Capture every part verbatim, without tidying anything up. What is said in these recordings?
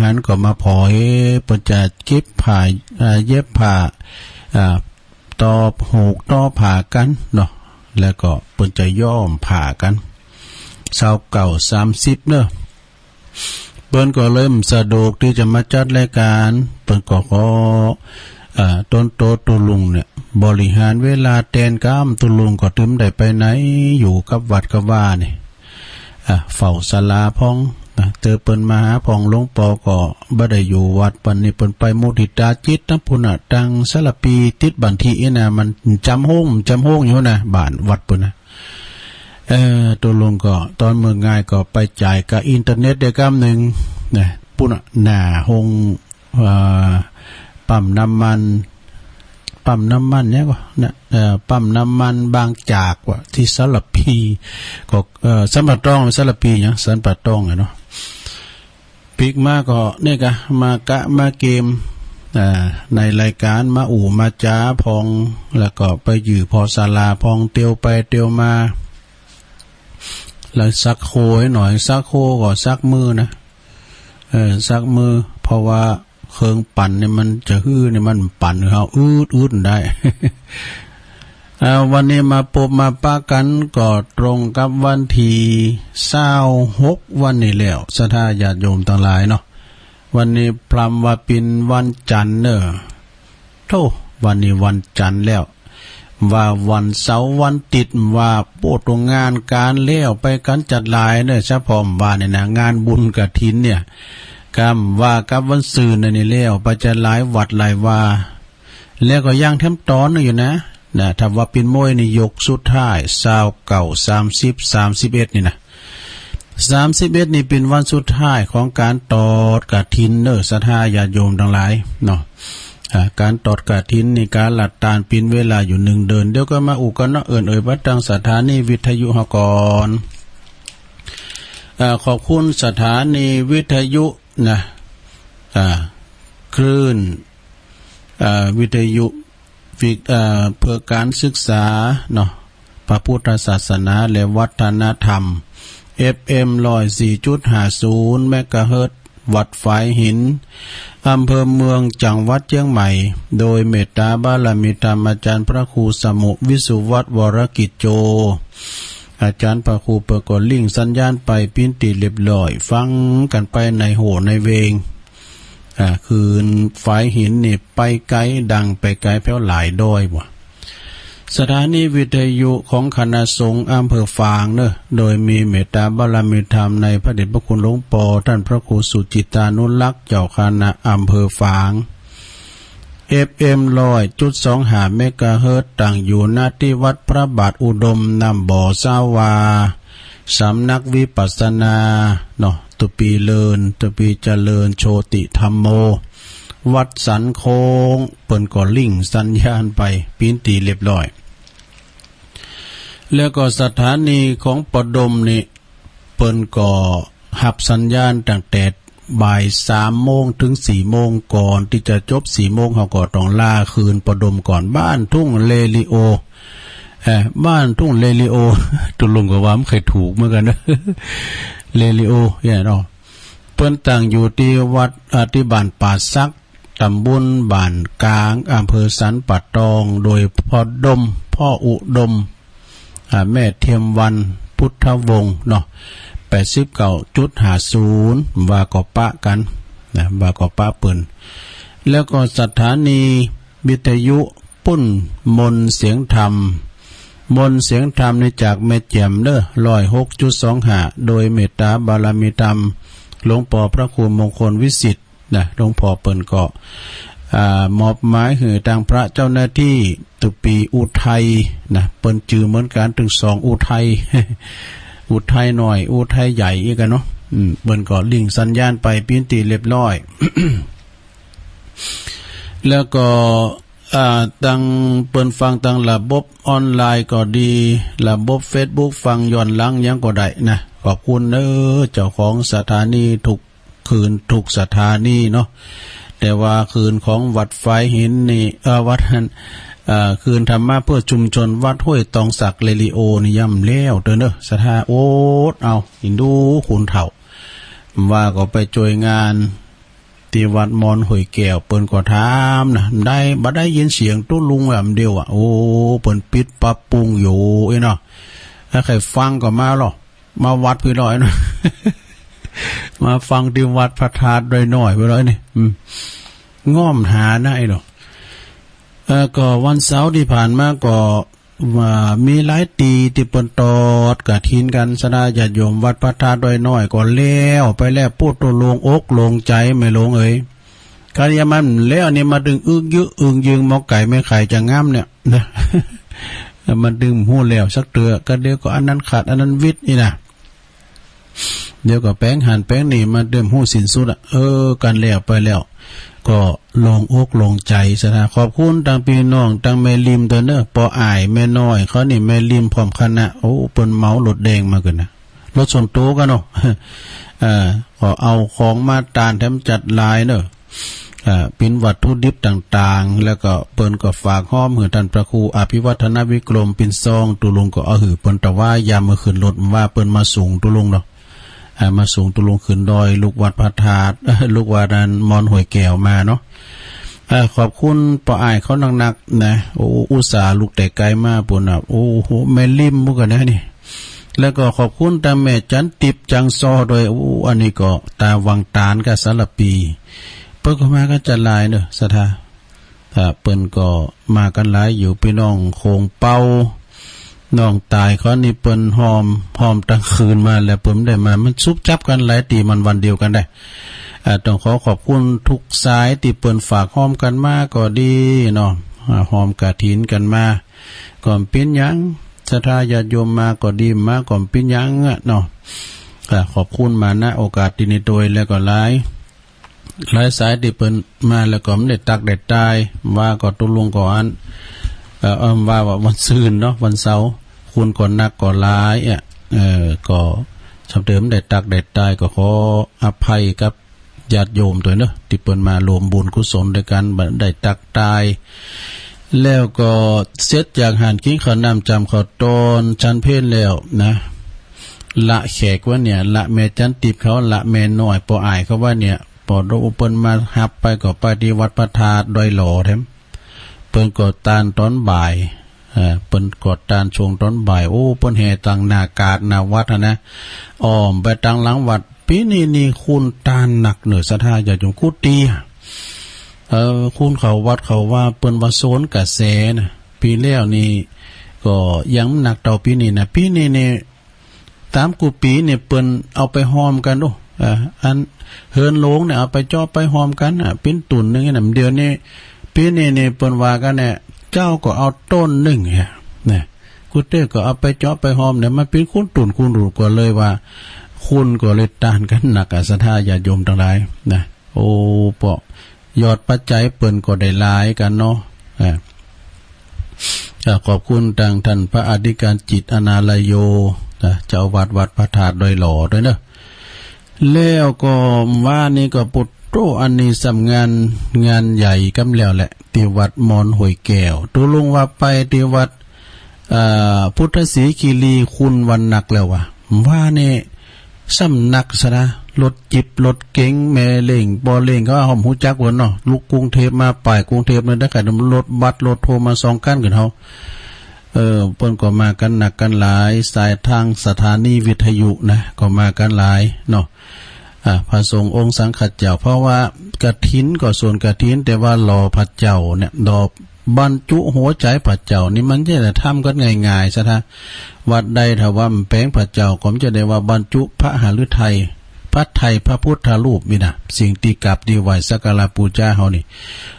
หันก็มาผอย เปิ้นจะเก็บผ้า อ่า เย็บผ้า อ่า ตอผูกต่อผ้ากั๋นเนาะ แล้วก็เปิ้นจะย้อมผ้ากั๋น ซาวเก้า สามสิบ เนาะ เปิ้นก็เลยบ่สะดวกตี้จะมาจัดรายก๋าน เปิ้นก็ขอ อ่า ต้นโตตุ๊ลุงเนี่ย บริหารเวลาแตนกำ ตุ๊ลุงก็ตึงบ่ได้ไปไหน อยู่กับวัดกับวานี่ อ่า เฝ้าศาลาพ่องนะ เตื้อเปิ้นมาหาพ่องหลวงปอก็บ่ได้อยู่วัด ปันนี้เปิ้นไปมุทิตาจิตนะ ปุ้นน่ะ ตังสารภี ติดบ้านตี้อี้นะ มันจ๋ำโฮง จ๋ำโฮงอยู่นะ บ้านวัดเปิ้นนะ เออ ตุ๊ลุงก็ต๋อนเมืองงายก็ไปจ่ายกับอินเทอร์เน็ตได้กำนึ่งนะ ปุ้นน่ะ หน้าโฮง เอ่อ ปั๊มน้ำมัน ปั๊มน้ำมันหยังก่อนะ เอ่อ ปั๊มน้ำมันบางจากว่า ตี้สารภี ก็ เอ่อ สันป่าตอง สารภีหยัง สันป่าตองอะเนาะ ปิ๊กมาก็เนี่ยกะ มากะมาเกม อ่า ในรายก๋านมาอู้มาจ๋าพ่อง แล้วก็ไปอยู่ผ่อศาลาพ่อง เตียวไปเตียวมา แล้วสักโคให้หน่อย สักโคก็สักมือนะ เออ สักมือ เพราะว่าเครื่องปั่นเนี่ยมันจะหื้อเนี่ย มันปั่นหื้อเฮาอืดๆ ได้ อ่า วันนี้มาปบมาปะกั๋นก็ตรงกับวันตี้ซาวหกวันนี้แล้ว ศรัทธาญาติโยมตังหลายเนาะ วันนี้พร่ำว่าเป๋นวันจันทร์เน่อ โธ่ วันนี้วันจันทร์แล้ว ว่าวันเสาร์วันติ๊ด ว่าโป๊ะตรงงานก๋านแล้วไปกั๋นจัดหลายเน่อ เฉพาะว่าเนี่ยนะ งานบุญกฐินเนี่ย กำว่ากับวันศุกร์นั่นนี่แล้วไปจัดหลายวัดหลายวา แล้วก็ยังแถมต๋อนนึ่งอยู่นะ นะ ถ้าว่าเป๋นมวยนี่ยกสุดท้าย ซาวเก้า สามสิบ สามสิบเอ็ด นี่นะ สามสิบเอ็ด นี่เป๋นวันสุดท้ายของก๋านตอดกฐินเน่อ ศรัทธาญาติโยมตังหลายเนาะ อ่า ก๋านตอดกฐินนี่ก๋านละตานเป๋นเวลาอยู่นึ่งเดือน เดี๋ยวก็มาอู้กั๋นเนาะ เอิ้นเอ่ยไปตังสถานีวิทยุเฮาก่อน อ่า ขอบคุณสถานีวิทยุนะ อ่า คลื่น อ่า วิทยุ วิก เอ่อ เพื่อก๋านศึกษาเนาะ พระพุทธศาสนาและวัฒนธรรม เอฟเอ็ม ร้อยสี่จุดห้าศูนย์ เมกะเฮิรตซ์ วัดฝายหิน อำเภอเมือง จังหวัดเจียงใหม่ โดยเมตตาบารมีธรรมอาจารย์พระครูสมุห์ วิสุวัฒน์ วรกิจโจ อาจารย์พระครูเปิ้นก็ลิงก์สัญญาณไปเป๋นตี้เรียบร้อย ฟังกั๋นไปในโฮ่ในเวง อ่า คลื่นฝายหินนี่ไปไก๋ ดังไปไก๋แผวหลายดอยบ่า สถานีวิทยุของคณะสงฆ์อำเภอฝางเน่อ โดยมีเมตตาบารมีธรรมในพระเดชพระคุณหลวงปอต้านพระครูสุจิตตานุรักษ์ เจ้าคณะอำเภอฝาง เอฟเอ็ม ร้อยจุดสองห้า เมกะเฮิรตซ์ ตั้งอยู่ ณ ตี้วัดพระบาทอุดม น้ำบ่อ สาวา สำนักวิปัสสนาเนาะ ตุ๊ปีเลิญ ตุ๊ปีเจริญโชติธัมโม วัดสันโค้ง เปิ้นก็ลิงก์สัญญาณไปเป๋นตี้เรียบร้อย แล้วก็สถานีของปอดมนี่ เปิ้นก็ฮับสัญญาณตั้งแต่บ่ายสามโมงเถิงสี่โมง ก่อนตี้จะจบสี่โมง เฮาก็ต้องลาคืนปอดมก่อน บ้านทุ่งเรดิโอ เอ่อ บ้านทุ่งเรดิโอ ตุ๊ลุงก็ว่าบ่ใค่ถูกเหมือนกั๋นเน่อ เรดิโอเนี่ยเนาะ เปิ้นตั้งอยู่ตี้วัด อ่า ตี้บ้านป่าสัก ต๋ำบลบ้านก๋าง อำเภอสันป่าตอง โดยพ่อดม พ่ออุดม อ่า แม่เทียมวรรณ พุทธวงศ์เนาะ แปดสิบเก้าจุดห้าศูนย์ บ่าก็ปะกั๋นนะ บ่าก็ปะเปิ้น แล้วก็สถานีวิทยุปุ้นมนต์เสียงธรรม มนต์เสียงธรรมนี่จากแม่แจ่มเน่อ ร้อยหกจุดสองห้า โดยเมตตาบารมีธรรมหลวงปอพระครูมงคลวิสิทธิ์ นะ หลวงพ่อเปิ้นก็ อ่า มอบหมายหื้อตางพระเจ้าหน้าตี้ตุ๊ปีอุทัยนะ เปิ้นจื้อเหมือนกั๋นเถิงสองอุทัย อุทัยน้อย อุทัยใหญ่อี้กั๋นเนาะ อืม เปิ้นก็ลิงก์สัญญาณไปเป๋นตี้เรียบร้อย แล้วก็ อ่า ตางเปิ้นฟังตางระบบออนไลน์ก็ดี ระบบเฟซบุ๊กฟังย้อนหลังหยังก็ได้นะ ขอบคุณเน่อ เจ้าของสถานีทุก คลื่นทุกสถานีเนาะ แต่ว่าคลื่นของวัดฝายหินนี่ เอ่อ วัด เอ่อ คลื่นธรรมะเพื่อชุมชนวัดห้วยตองสักเรดิโอนี่ย่ำแล้วเต๊อะเน่อ ศรัทธาอดเอา อินดูคนเฒ่า บ่าก็ไปจ้วยงาน ตี้วัดมอนห้วยแก้ว เปิ้นก็ถามนะ บ่ได้ บ่ได้ยินเสียงตุ๊ลุงแหมเดียวอะ โอ้ เปิ้นปิดปรับปรุงอยู่อี้เนาะ ถ้าใค่ฟังก็มาลอ มาวัดปี้ลอยเนาะ มาฟังตี้วัดพระธาตุดอยน้อยปี้ลอยนี่ อืม ง่อมหานะไอ้เนาะ เอ่อ ก็วันเสาร์ตี้ผ่านมาก็ ว่ามีหลายตี้ตี้เปิ้นตอดกฐินกั๋น ศรัทธาญาติโยม วัดพระธาตุดอยน้อยก็แล้วไปแล้ว ปู๊ด ตุ๊ลุงอกโล่งใจ๋แม่หลวงเอ๋ย คันยังมันแล้วนี่มาตึงอึ้งยึกอึ้งยึง หมอไก่แม่ไข่จะงามเนี่ยนะ มันตึงบ่ฮู้แล้วสักเตื้อ ก็เดี๋ยวก็อันนั้นขาดอันนั้นวิดนี่นะ เดี๋ยวก็แป๋งหั้นแป๋งนี่ มาเดิมฮู้สิ้นสุดอะ เออ กั๋นแล้วไปแล้ว ก็โล่งอกโล่งใจ๋ ศรัทธา ขอบคุณตังปี้น้องตังแม่ริมเต๊อะเนาะ ป้ออ้ายแม่น้อยเขานี่ แม่ริมพร้อมคณะ โอ้ เปิ้นเหมารถแดงมากั๋นนะ รถส่วนตั๋วกั๋นเนาะ เออ ก็เอาของมาต้านแถมจัดหลายเนาะ อ่า เป๋นวัตถุดิบต่างๆ แล้วก็เปิ้นก็ฝากฮ้อมหื้อต้านพระครูอภิวัฒนวิกรม เป๋นซอง ตุ๊ลุงก็เอาหื้อเปิ้นถวาย ยามเมื่อขึ้นรถว่าเปิ้นมาส่งตุ๊ลุงเนาะ อ่า มาส่งตุ๊ลุงขึ้นดอย ลุกวัดพระธาตุ ลุกวัดนั้นมอนห้วยแก้วมาเนาะ อ่า ขอบคุณป้ออ้ายเขานักๆ นะ โอ้ อุตส่าห์ลุกแต่ไก๋มาปู๊นน่ะ โอ้โห แม่ริมหมู่กั๋นนะนี่ แล้วก็ขอบคุณตังแม่จันติบจังซอด้วย โอ้ อันนี้ก็ตาวังตานกับสารปี เปิ้นก็มากั๋นจัดหลายเนาะ ศรัทธา อ่า เปิ้นก็มากั๋นหลายอยู่ ปี้น้องโขงเปา น้องต๋ายเขานี่เปิ้นฮ้อม ฮ้อมตังคืนมาแล้ว เปิ้นบ่ได้มา มันสุบจับกั๋นหลายตี้ มันวันเดียวกั๋นได้ อ่า ต้องขอขอบคุณกู้สายตี้เปิ้นฝากฮ้อมกั๋นมาก็ดีเนาะ อ่า ฮ้อมกฐินกั๋นมา ก็บ่เป๋นหยัง ศรัทธาญาติโยมมาก็ดี มาก็บ่เป๋นหยังอะเนาะ ก็ขอบคุณมา ณ โอกาสตี้นี้ตวย แล้วก็หลาย หลายสายตี้เปิ้นมาแล้วก็บ่ได้ตักได้ตาย ว่าก็ตุ๊ลุงก็อัน เอ่อ เอิ่ม ว่า ว่าวันซืนเนาะ วันเสาร์ คนก็นักก็หลายอะ เออ ก็สำเติมบ่ได้ตักได้ตาย ก็ขออภัยกับ ญาติโยมตวยเนาะ ตี้เปิ้นมาร่วมบุญกุศลตวยกั๋น บ่ได้ตักตาย แล้วก็เสร็จจากหั้นกิ๋นข้าวน้ำจำข้าวตอนฉันเพลแล้วนะ ละแขกไว้เนี่ย ละแม่จันติบเขา ละแม่น้อยป้ออ้ายเขาไว้เนี่ย ป้อตุ๊เปิ้นมาฮับไปก็ไปตี้วัดพระธาตุดอยหล่อแถม เปิ้นก็ต้านตอนบ่าย เอ่อ เปิ้นก็ต้านช่วงตอนบ่าย โอ้ เปิ้นแห่ตังหน้ากาดหน้าวัดหั้นนะ อ้อมไปตังหลังวัด ปี๋นี้นี่คนต้านนักเนาะ ศรัทธาญาติโยม กู้ตี้อะ เอ่อ คนเข้าวัดเข้าวา เปิ้นว่าโซนกระแสนะ ปี๋แล้วนี่ก็ยังบ่นักเต้าปี๋นี้นะ ปี๋นี้นี่ ต๋ามกู้ปี๋นี่เปิ้นเอาไปฮ้อมกั๋นโอ้ เอ่อ อันเฮือนโลงเนี่ยเอาไปเจาะไปฮ้อมกั๋นอะ เป๋นตุ๊นนึ่งนะ เดี๋ยวนี้ ปี๋นี้นี่เปิ้นว่ากั๋นเนี่ย เจ้าก็เอาตุ๊นนึ่งเนี่ย นะ กู้เตื้อก็เอาไปเจาะไปฮ้อมเนี่ย มันเป๋นคนตุ๊นคนตุ๊น ก็เลยว่า คนก็เลยต้านกั๋นนักอะ ศรัทธาญาติโยมตังหลายนะ โอ้ ป้อ ยอดปัจจัยเปิ้นก็ได้หลายกั๋นเนาะ อ่า อ่า ขอบคุณตังต้านพระอธิการจิต อนาลโย นะ เจ้าวัดวัดพระธาตุดอยหล่อตวยเนาะ แล้วก็ว่านี่ก็ปุตโต อันนี้สำงาน งานใหญ่กำแล้วแหละ ตี้วัดมอนห้วยแก้ว ตุ๊ลุงว่าไปตี้วัด อ่า พุทธศรีคีรี คนว่านักแล้ววะ ว่านี่ ซ้ำนักซะนะ รถจิ๊บรถเก๋ง แม่เล้งป้อเล้งเขา เฮาฮู้จักเปิ้นเนาะ ลุกกรุงเทพฯมา ไปกรุงเทพฯเนี่ย ได้ขนาดรถบัสรถทัวร์มาสองคันขึ้นเฮา เออ เปิ้นก็มากั๋นนักกั๋นหลาย สายตางสถานีวิทยุนะ ก็มากั๋นหลายเนาะ อ่า พระสงฆ์องค์สังฆเจ้า เพราะว่ากฐินก็ส่วนกฐิน แต่ว่าหล่อพระเจ้าเนี่ย หล่อ บรรจุหัวใจ๋พระเจ้านี่มันจะได้ทำกั๋นง่ายๆ ศรัทธา วัดใดถ้าว่าบ่แป๋งพระเจ้า ก็บ่จะได้ว่าบรรจุพระหฤทัย พระไทยพระพุทธรูปนี่นะ สิ่งตี้กราบตี้ไหว้สักการะปู๋จาเฮานี่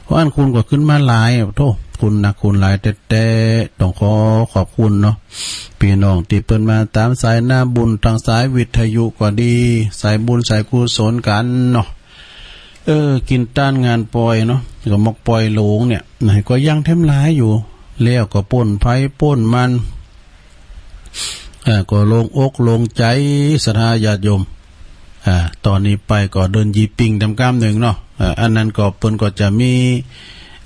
เพราะอั้นคนก็ขึ้นมาหลาย โธ่ คนนักคนหลายแต๊ๆ ต้องขอขอบคุณเนาะ ปี้น้องตี้เปิ้นมาต๋ามสายหน้าบุญ ตังสายวิทยุก็ดี สายบุญสายกุศลกั๋นเนาะ เออ กิ๋นต้านงานปอยเนาะ ก็หมกปอยโลงเนี่ย นะ ก็ยังแถมหลายอยู่ แล้วก็ป๊นใผป๊นมัน เออ ก็โล่งอกโล่งใจ๋ ศรัทธาญาติโยม อ่า ต๋อนนี้ไปก็เดินยี่ปิ้งแถมก้ามนึ่งเนาะ เออ อันนั้นก็เปิ้นก็จะมี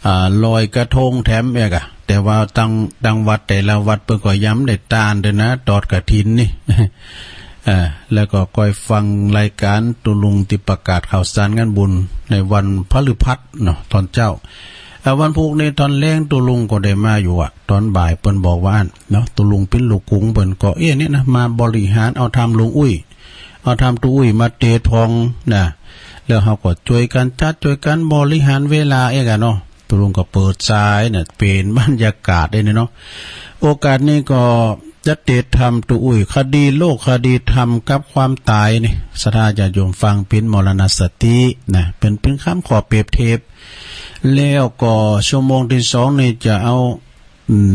อ่า ลอยกระทงแถมเอกอะ แต่ว่าตัง ตังวัดแต่ละวัดเปิ้นก็ยังบ่ได้ต้านตวยนะ ตอดกฐินนี่ อ่า แล้วก็ก้อยฟังรายก๋านตุ๊ลุงตี้ประกาศข่าวสารงานบุญในวันพฤหัสเนาะ ต๋อนเจ๊า อ่า วันพูกนี้ต๋อนแลงตุ๊ลุงก็ได้มาอยู่อะ ต๋อนบ่ายเปิ้นบอกว่าอั้นเนาะ ตุ๊ลุงปิ๊นลูกกุงเปิ้นก็ เอ๊ะ เนี่ยนะ มาบริหารเอาธรรมลุงอุ้ย เอาธรรมตุ๊อุ้ยมาเตสน์พ่องนะ แล้วเฮาก็จ้วยกั๋นจัด จ้วยกั๋นบริหารเวลาเองอะเนาะ ตุ๊ลุงก็เปิดสายเนี่ย เป๋นบรรยากาศได้เนี่ยเนาะ โอกาสนี้ก็จะเตสน์ธรรมตุ๊อุ้ย คดีโลก คดีธรรมกับความต๋ายนี่ ศรัทธาญาติโยมฟังปิ๊นมรณสตินะ เป๋น เป๋นกำข้อเปรียบเทียบ แล้วก็ชั่วโมงตี้สองนี่จะเอา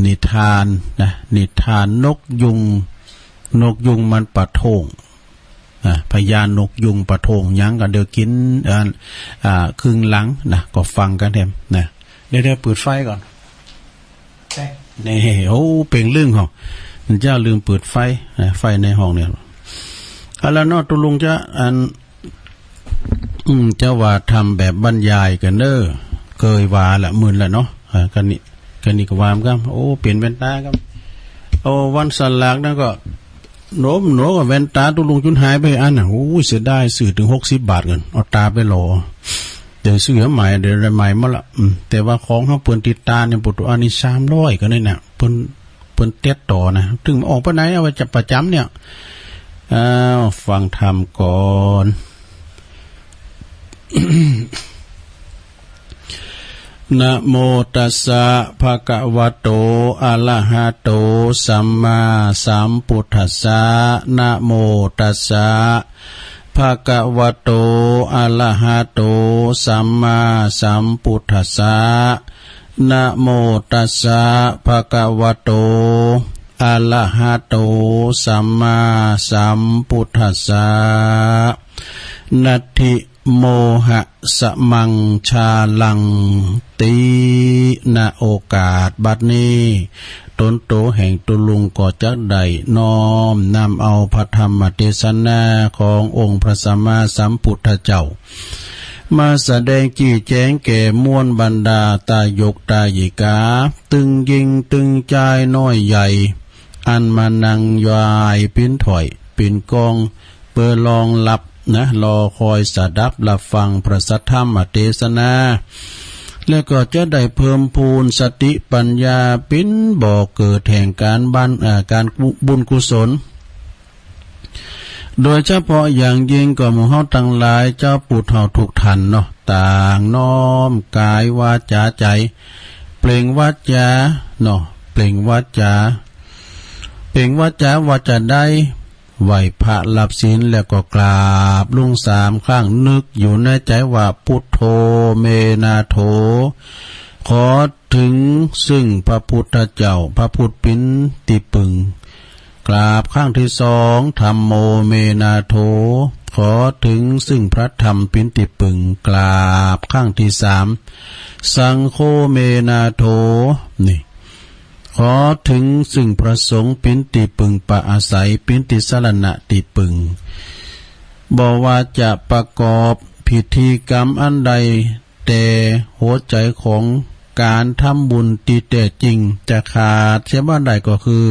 นิทานนะ นิทานนกยูง นกยูงมันปะโท่ง อ่า พญานกยูงปะโท่ง ยังก็เดี๋ยวกิ๋น อ่า อ่า ครึ่งหลังนะ ก็ฟังกั๋นแถมนะ เดี๋ยว เดี๋ยวเปิดไฟก่อน นี่ โอ้ เป๋งลึ้งเหรอ เจ้าลืมเปิดไฟนะ ไฟในห้องเนี่ย เอาละเนาะ ตุ๊ลุงจะอัน อืม จะว่าธรรมแบบบรรยายกั๋นเน้อ เกยว่าละ มึนละเนาะ อ่า กั๋นนี้ กั๋นนี้ก็ว่ามันก็ โอ้ เป๋นแว่นต๋าครับ โอ้ วันสลากนั้นก็ โหนมโหนกับแว่นต๋าตุ๊ลุงจุนหายไปอันน่ะ โอ้ย เสียดาย ซื้อตึงหกสิบบาทกั๋น เอาต๋าไปหล่อ เดี๋ยวซื้อใหม่ เดี๋ยวได้ใหม่มาละ อืม แต่ว่าของเฮาเปิ้นติดต๋าเนี่ย ปุตตุอันนี้สามร้อยกั๋นนี่น่ะ เปิ้น เปิ้นเต็ดต่อนะ ตึงออกไปไหน เอาไว้จะประจ๋ำเนี่ย อ้าว ฟังธรรมก่อน นะโมตัสสะ ภะคะวะโต อะระหะโต สัมมาสัมพุทธัสสะ นะโมตัสสะ ภะคะวะโต อะระหะโต สัมมาสัมพุทธัสสะ นะโมตัสสะ ภะคะวะโต อะระหะโต สัมมาสัมพุทธัสสะ นัตถิ โมหะสะมังชาลังติ ณ โอกาสบัดนี้ ต๋นโตแห่งตุ๊ลุงก็จักได้น้อมนำเอาพระธรรมเตสนาขององค์พระสัมมาสัมพุทธเจ้า มาแสดงจี้แจ๋งแก่มวลบรรดาตายกตายิกา ตึงญิงตึงจายน้อยใหญ่ อันมานั่งยายปิ้นถ้อยปิ้นกอง เปื้อรองฮับนะ รอคอยสดับฮับฟังพระสัทธรรมเตสนา แล้วก็จะได้เพิ่มพูนสติปัญญาปิ้นบ่อเกิดแห่งก๋านบัน เอ่อ ก๋านกุ- บุญกุศล โดยเฉพาะอย่างยิ่งก็หมู่เฮาตังหลายเจ้าผู้เฒ่าทุกท่านเนาะ ต่างน้อมกายวาจาใจ๋ เปล่งวาจาเนาะ เปล่งวาจา เปล่งวาจาว่าจะได้ ไหว้พระฮับศีลแล้วก็กราบลงสามครั้ง นึกอยู่ในใจ๋ว่า พุทโธ เม นาโถ ขอเถิงซึ่งพระพุทธเจ้า พระพุทธปิ้นตี้ปึง กราบครั้งตี้สอง ธัมโม เม นาโถ ขอเถิงซึ่งพระธรรมปิ้นตี้ปึง กราบครั้งตี้สาม สังโฆ เม นาโถ นี่ ขอเถิงซึ่งพระสงฆ์ปิ้นตี้ปึงปะอาศัย ปิ้นตี้สรณะตี้ปึง บ่ว่าจะประกอบพิธีกรรมอันใด แต่หัวใจ๋ของก๋านทำบุญตี้แต๊จริงจะขาดเสียบ่ได้ก็คือ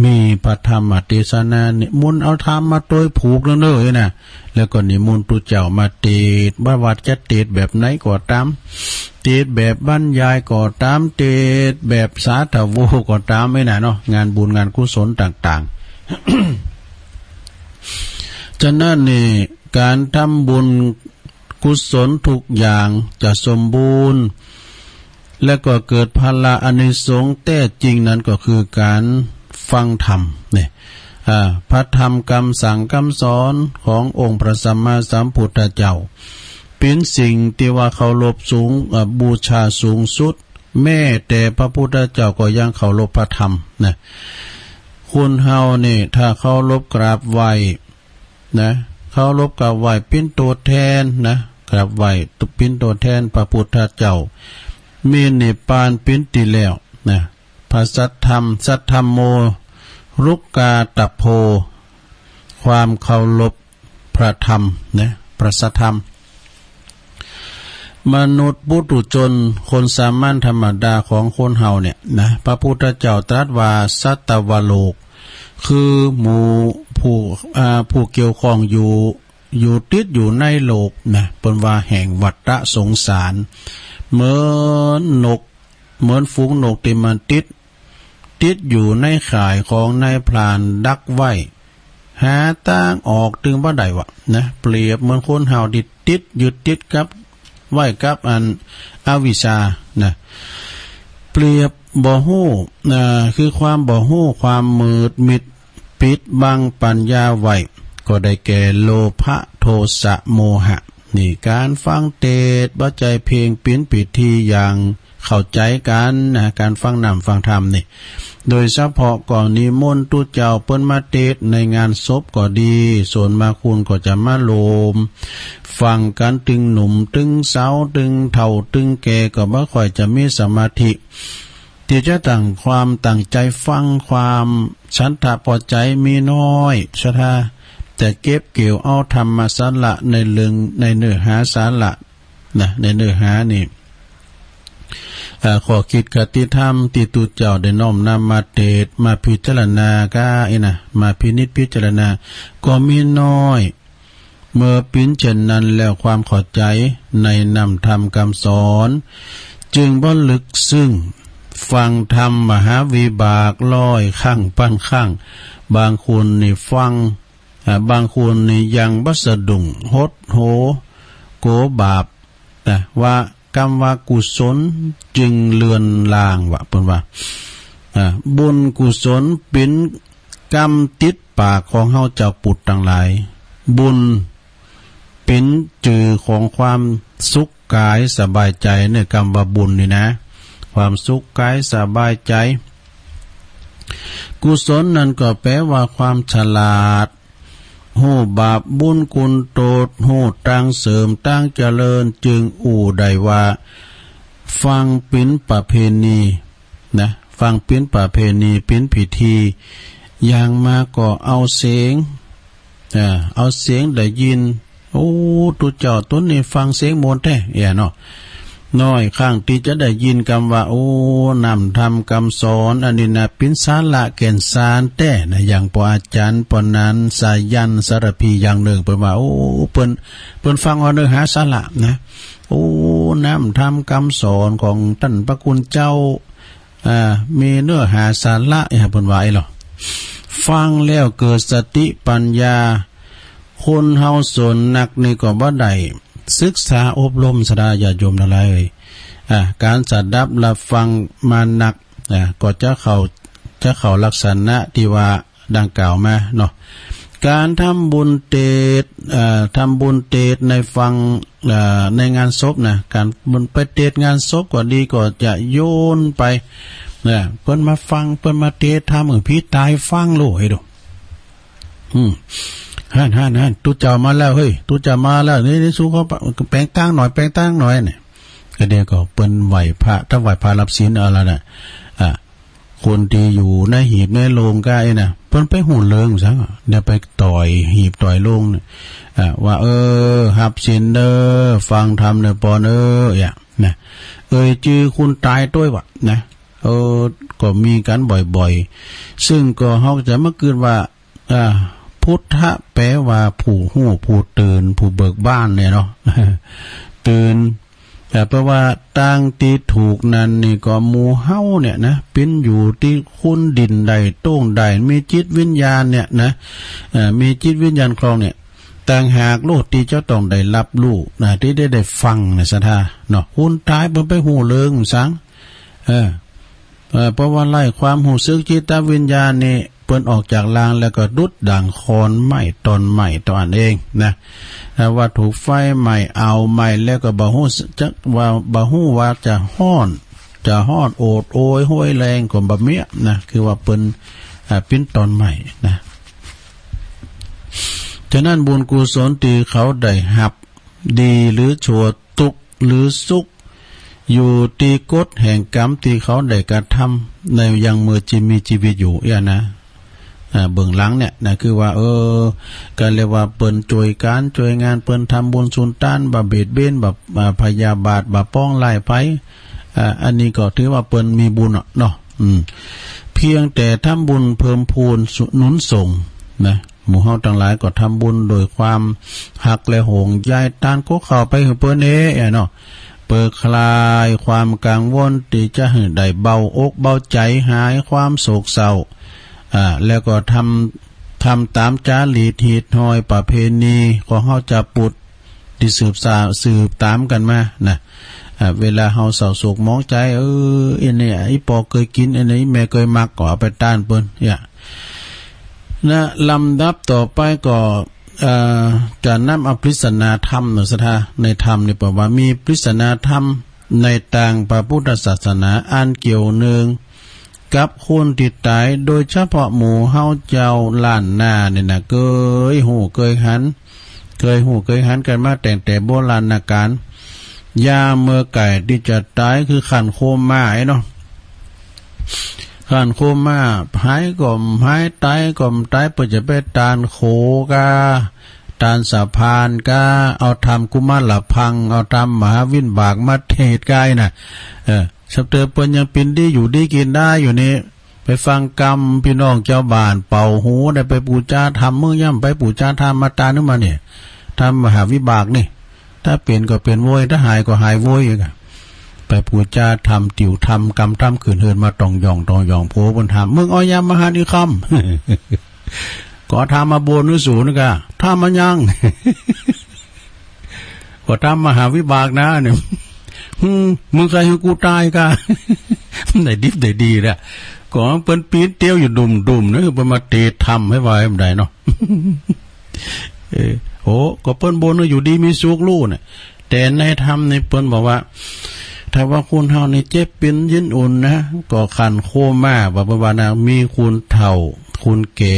มีพระธรรมเตสนา นิมนต์เอาธรรมมาตวยผูกเน่อๆ นะ แล้วก็นิมนต์ตุ๊เจ้ามาเตสน์ บ่ว่าจะเตสน์แบบไหนก็ต๋าม เตสน์แบบบรรยายก็ต๋าม เตสน์แบบสาธโวก็ต๋าม ไอ้น่ะเนาะ งานบุญงานกุศลต่างๆ ฉะนั้นนี่ ก๋านทำบุญกุศลทุกอย่างจะสมบูรณ์ และก็เกิดผละอานิสงส์แต๊จริงนั้นก็คือก๋านฟังธรรมเนี่ย อ่า พระธรรมกำสั่งกำสอนขององค์พระสัมมาสัมพุทธเจ้า เป๋นสิ่งตี้ว่าเคารพสูง อ่า บูชาสูงสุด แม้แต่พระพุทธเจ้าก็ยังเคารพพระธรรมนะ คนเฮานี่ถ้าเคารพกราบไหว้ นะ เคารพกราบไหว้เป๋นตั๋วแทนนะ กราบไหว้เป๋นตั๋วแทนพระพุทธเจ้า มีนิพพานเป๋นตี้แล้วนะ พระสัทธรรม สัทธัมโม รุกขาตะโพ ความเคารพพระธรรมนะ พระสัทธรรม มนุษย์ปุถุชน คนสามัญธรรมดาของคนเฮาเนี่ยนะ พระพุทธเจ้าตรัสว่าสัตวโลก คือหมู่พ ผู้ อ่า ผู้เกี่ยวข้องอยู่ อยู่ติดอยู่ในโลกนะ เปิ้นว่าแห่งวัฏฏะสงสาร เหมือนนก เหมือนฝูงนกตี้มันติด ติดอยู่ในข่ายของนายพรานดักไว้ หาตางออกตึงบ่ได้วะนะ เปรียบเหมือนคนเฮาตี้ติด ยึดติดกับ ไว้กับอันอวิชชานะ เปรียบบ่ฮู้ อ่า คือความบ่ฮู้ ความมืดมิด ปิดบังปัญญาไว้ ก็ได้แก่โลภะ โทสะ โมหะ นี่ ก๋านฟังเตสน์บ่ใจ้เพ่งปิ๋นผิดตี้อย่างเข้าใจ๋กั๋นนะ ก๋านฟังน้ำฟังธรรมนี่ โดยเฉพาะก็นิมนต์ตุ๊เจ้าเปิ้นมาเตสน์ในงานศพก็ดี ส่วนมากคนก็จะมาโฮมฟังกั๋นตึงหนุ่มตึงสาว ตึงเฒ่าตึงแก่ ก็บ่ค่อยจะมีสมาธิ ตี้จะตั้งความตั้งใจ๋ฟัง ความฉันทะพอใจ๋มีน้อย ศรัทธาจะเก็บเกี่ยวเอาธรรมสาระในเรื่อง ในเนื้อหาสาระนะ ในเนื้อหานี่ อ่า ข้อคิดคติธรรมตี้ตุ๊เจ้าได้น้อมนำมาเตสน์ มาพิจารณาก้าอี้นะ มาพินิจพิจารณา ก็มีน้อย เมื่อปิ๋นเช่นนั้นแล้ว ความเข้าใจ๋ในน้ำธรรมกำสอน จึงบ่ลึกซึ้ง ฟังธรรมมหาวิบากร้อยครั้งพันครั้ง บางคนนี่ฟัง อ่า บางคนนี่ยังบ่สะดุ้ง หดหู่ กั๋วบาป นะ ว่ากำว่ากุศลจึงเลือนลางวะ เปิ้นว่า อ่า บุญกุศลเป๋นกำติดปากของเฮาเจ้าปุตตังหลาย บุญเป๋นจื่อของความสุขกายสบายใจ๋เนี่ย กำว่าบุญนี่นะ ความสุขกายสบายใจ๋ กุศลนั้นก็แป๋ว่าความฉลาด ฮู้บาปบุญคุณโตษ ฮู้ตางเสริมตางเจริญ จึงอู้ได้ว่า ฟังเป๋นประเพณีนะ ฟังเป๋นประเพณี เป๋นพิธี อย่างมากก็เอาเสียง เออ เอาเสียงได้ยิน โอ้ ตุ๊เจ้าต๋นนี้ฟังเสียงม่วนแต๊ เอี้ยเนาะ น้อยครั้งตี้จะได้ยินกำว่า โอ้ น้ำธรรมกำสอนอันนี้นะ เป๋นสาระแก่นสารแต๊นะ อย่างป้ออาจ๋ารย์ ป้อหนาน สายัณ สารภี อย่างนึ่ง เปิ้นว่า โอ้ เปิ้น เปิ้นฟังเอาเนื้อหาสาระนะ โอ้ น้ำธรรมกำสอนของต้านพระคุณเจ้า อ่า มีเนื้อหาสาระ เอ้ย เปิ้นว่าไอ้หลอ ฟังแล้วเกิดสติปัญญา คนเฮาส่วนนักนี่ก็บ่ได้ศึกษาอบรม ศรัทธาญาติโยมตังหลายเอ้ย อ่า ก๋านสดับฮับฟังมานัก อ่า ก็จะเข้า จะเข้าลักษณะตี้ว่าดังกล่าวมาเนาะ ก๋านทำบุญเตสน์ เอ่อ ทำบุญเตสน์ในฟัง เอ่อ ในงานศพนะ ก๋านบุญไปเตสน์งานศพก็ดี ก็จะโยนไป นะ เปิ้นมาฟัง เปิ้นมาเตสน์ธรรม เออ ผีต๋ายฟังโลด หื้อดู อืม หั้น หั้น หั้น ตุ๊เจ้ามาแล้ว เฮ้ย ตุ๊เจ้ามาแล้ว นี่ นี่ สู้เขา แปลงตางหน่อย แปลงตางหน่อยเนี่ย ก็เดี๋ยวก็เปิ้นไหว้พระ ถ้าไหว้พระฮับศีลเอาละนะ อ่ะ คนตี้อยู่ในหีบในโลงก้าอี้นะ เปิ้นไปฮู้เรื่องซั้ง เดี๋ยวไปต่อยหีบต่อยโลงเนี่ย อ่ะ ว่า เออ ฮับศีลเน่อ ฟังธรรมเน่อปอนเอ้ย เอี้ย นะ เอ่ยจื้อคนต๋ายตวยว่ะ นะ เออ ก็มีกั๋นบ่อยๆ ซึ่งก็เฮาจะมากึ๊ดว่า อ่า พุทธะแปลว่าผู้ฮู้ ผู้ตื่น ผู้เบิกบานเนี่ยเนาะ ตื่น แต่แปลว่าตางตี้ถูกนั้นนี่ก็หมู่เฮาเนี่ยนะ เป๋นอยู่ตี้คนดิ้นได้ โต้งได้ มีจิตวิญญาณเนี่ยนะ เอ่อ มีจิตวิญญาณครองเนี่ย ต่างหากโลดตี้จะต้องได้ฮับฮู้นะ ตี้ได้ ได้ฟังนะ ศรัทธาเนาะ คนต๋ายเปิ้นไปฮู้เรื่องซั้ง เออ เอ่อ เพราะว่าไล่ความฮู้สึกจิตวิญญาณนี่ เปิ้นออกจากร่างแล้วก็ดุจดั่งขอนไม้ต้นไม้ต้นอั้นเองนะ ถ้าว่าถูกไฟไหม้ เอาไหม้แล้วก็บ่ฮู้จักว่า บ่ฮู้ว่าจะฮ้อน จะฮ้อนโอดโอยโฮยแรงก็บ่เมียนะ คือว่าเปิ้น อ่า เป๋นต้นไม้นะ ฉะนั้นบุญกุศลตี้เขาได้ฮับ ดีหรือชั่ว ตุ๊กข์หรือสุข อยู่ตี้กฎแห่งกรรมตี้เขาได้กระทำในยังเมื่อจีมีจีวิตอยู่เอี้ยนะ อ่า เบื้องหลังเนี่ยนะ คือว่า เออ ก็เรียกว่าเปิ้นจ้วยก๋านจ้วยงาน เปิ้นทำบุญสุนตาน บ่เบียดเบียน บ่ อ่า พยาบาท บ่ปองร้ายใผ อ่า อันนี้ก็ถือว่าเปิ้นมีบุญอะเนาะ อืม เพียงแต่ทำบุญเพิ่มพูนหนุนส่งนะ หมู่เฮาตังหลายก็ทำบุญโดยความฮักและห่วงใย ตานก๊กข้าวไปหื้อเปิ้นเน่เนาะ เปื้อคลายความกังวลตี้จะหื้อได้เบาอกเบาใจ๋ หายความโศกเศร้า อ่า แล้วก็ทำ ทำต๋ามจารีตฮีตฮอยประเพณีของเฮาจาวปุทธ ตี้สืบสาน สืบต๋ามกั๋นมานะ อ่า เวลาเฮาเศร้าโศกหมองใจ๋ เออ อันนี้อี่ป้อเกยกิ๋น อันนี้แม่เกยมัก ก็เอาไปต้านเปิ้น เนี่ย นะ ลำดับต่อไปก็ เอ่อ จะนำเอาปริศนาธรรมเนาะ ศรัทธา ในธรรมนี่เปิ้นว่ามีปริศนาธรรมในตางพระพุทธศาสนา อันเกี่ยวเนื่องกับคนตี้ต๋าย โดยเฉพาะหมู่เฮาจาวล้านนาเนี่ยนะ เกยฮู้เกยหัน เกยฮู้เกยหันกั๋นมาตั้งแต่โบราณกาล ยามเมื่อใก้ตี้จะต๋าย คือขั้นโคม่าไอ้เนาะ ขั้นโคม่า หายก็บ่หาย ต๋ายก็บ่ต๋าย เปิ้นจะไปต้านโขก้า ต้านสะพานก้า เอาธรรมกุมารพัง เอาธรรมมหาวิบากมาเทศน์ก้าอี้นะ เออ สำเติมเปิ้นยังเป๋นดีอยู่ดีกิ๋นได้อยู่นี่ ไปฟังกำปี้น้องจาวบ้านเป่าหู ได้ไปปู๋จาธรรม มึงย่ำไปปู๋จาธรรมมาต้านหื้อมาเนี่ย ธรรมมหาวิบากนี่ ถ้าเป๋นก็เป๋นโว้ย ถ้าหายก็หายโว้ย ไปปู๋จาธรรม ติวธรรม กำธรรม ขึ้นเฮือนมาต่องหย่องต่องหย่อง โผเปิ้นถาม มึงเอายามมาหันอีกคำ ก็ธรรมมาบ่นหื้อสูนก้า ธรรมมายัง ก็ธรรมมหาวิบากนะเนี่ย หืม มึงใค่หื้อกูต๋ายก้า ได้ดิบได้ดีนะ ก็เปิ้นปีนเตียวอยู่ดุ่มๆ นะ เปิ้นมาเตะธรรมหื้อว่าหื้อบ่ได้เนาะ เออ โอ้ ก็เปิ้นบ่นหื้ออยู่ดีมีสุขลู่เนี่ย แต่ในธรรมนี่เปิ้นบอกว่า ถ้าว่าคนเฮานี่เจ็บเป๋นเย็นอุ่นนะ ก็ขั้นโคม่า ว่าเปิ้นว่านะ มีคนเฒ่า คนแก่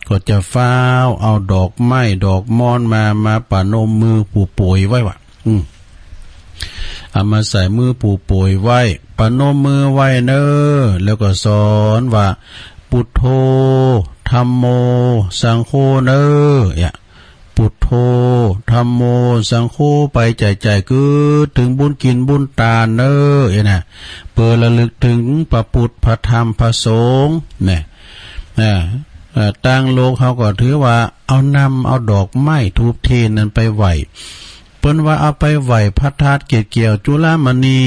ก็จะฟ้าวเอาดอกไม้ดอกมอนมา มาประนมมือผู้ป่วยไว้ว่ะ อืม เอามาใส่มือผู้ป่วยไว้ ประนมมือไว้เน้อ แล้วก็สอนว่า พุทโธ ธัมโม สังโฆ เน้อ เนี่ย พุทโธ ธัมโม สังโฆ ไปใจ๋ๆ กึ๊ดเถิงบุญกิ๋นบุญตานเน้อ เนี่ยนะ เปื้อระลึกเถิงพระพุทธ พระธรรม พระสงฆ์ เนี่ย อ่า เอ่อ ตางโลกเฮาก็ถือว่าเอาน้ำ เอาดอกไม้ธูปเตียนนั้นไปไหว้ เปิ้นว่าเอาไปไหว้พระธาตุเกศแก้วจุฬามณี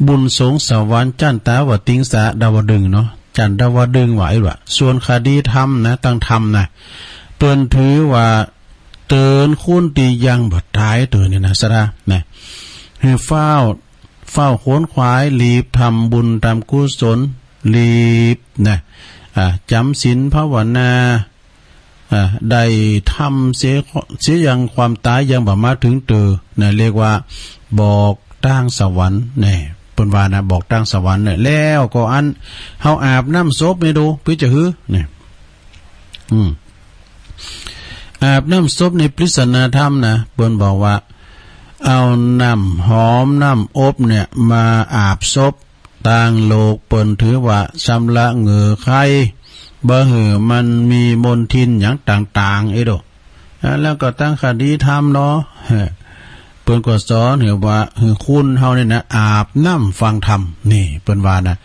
บุญสงฆ์สวรรค์จันตาวติงสาดาวดึงส์เนาะ จันตาวดึงส์ว่าอี้ว่ะ ส่วนคดีธรรมนะ ตางธรรมนะ เปิ้นถือว่าเตื๋อนคนตี้ยังบ่ต๋าย เตื๋อนเนี่ยนะ ศรัทธา นะ หื้อฟ้าว ฟ้าวขวนขวาย รีบทำบุญทำกุศล รีบนะ อ่า จ๋ำศีลภาวนา อ่า ได้ทำเสีย เสียยังความต๋ายยังบ่มาเถิงเต๋อนะ เรียกว่าบอกตางสวรรค์ เนี่ย เปิ้นว่านะ บอกตางสวรรค์เนี่ย แล้วก็อันเฮาอาบน้ำศพนี่ดู ปี้จะหื้อ เนี่ย อืม อาบน้ำศพในปริศนาธรรมนะ เปิ้นบอกว่า เอาน้ำหอมน้ำอบเนี่ยมาอาบศพ ตางโลกเปิ้นถือว่าชำระเหงื่อไข บ่หื้อมันมีมลทินหยังต่างๆ เอ้ยโด อ่า แล้วก็ตางคดีธรรมเนาะ เปิ้นก็สอนหื้อว่า หื้อคนเฮาเนี่ยนะ อาบน้ำฟังธรรม นี่เปิ้นว่านะ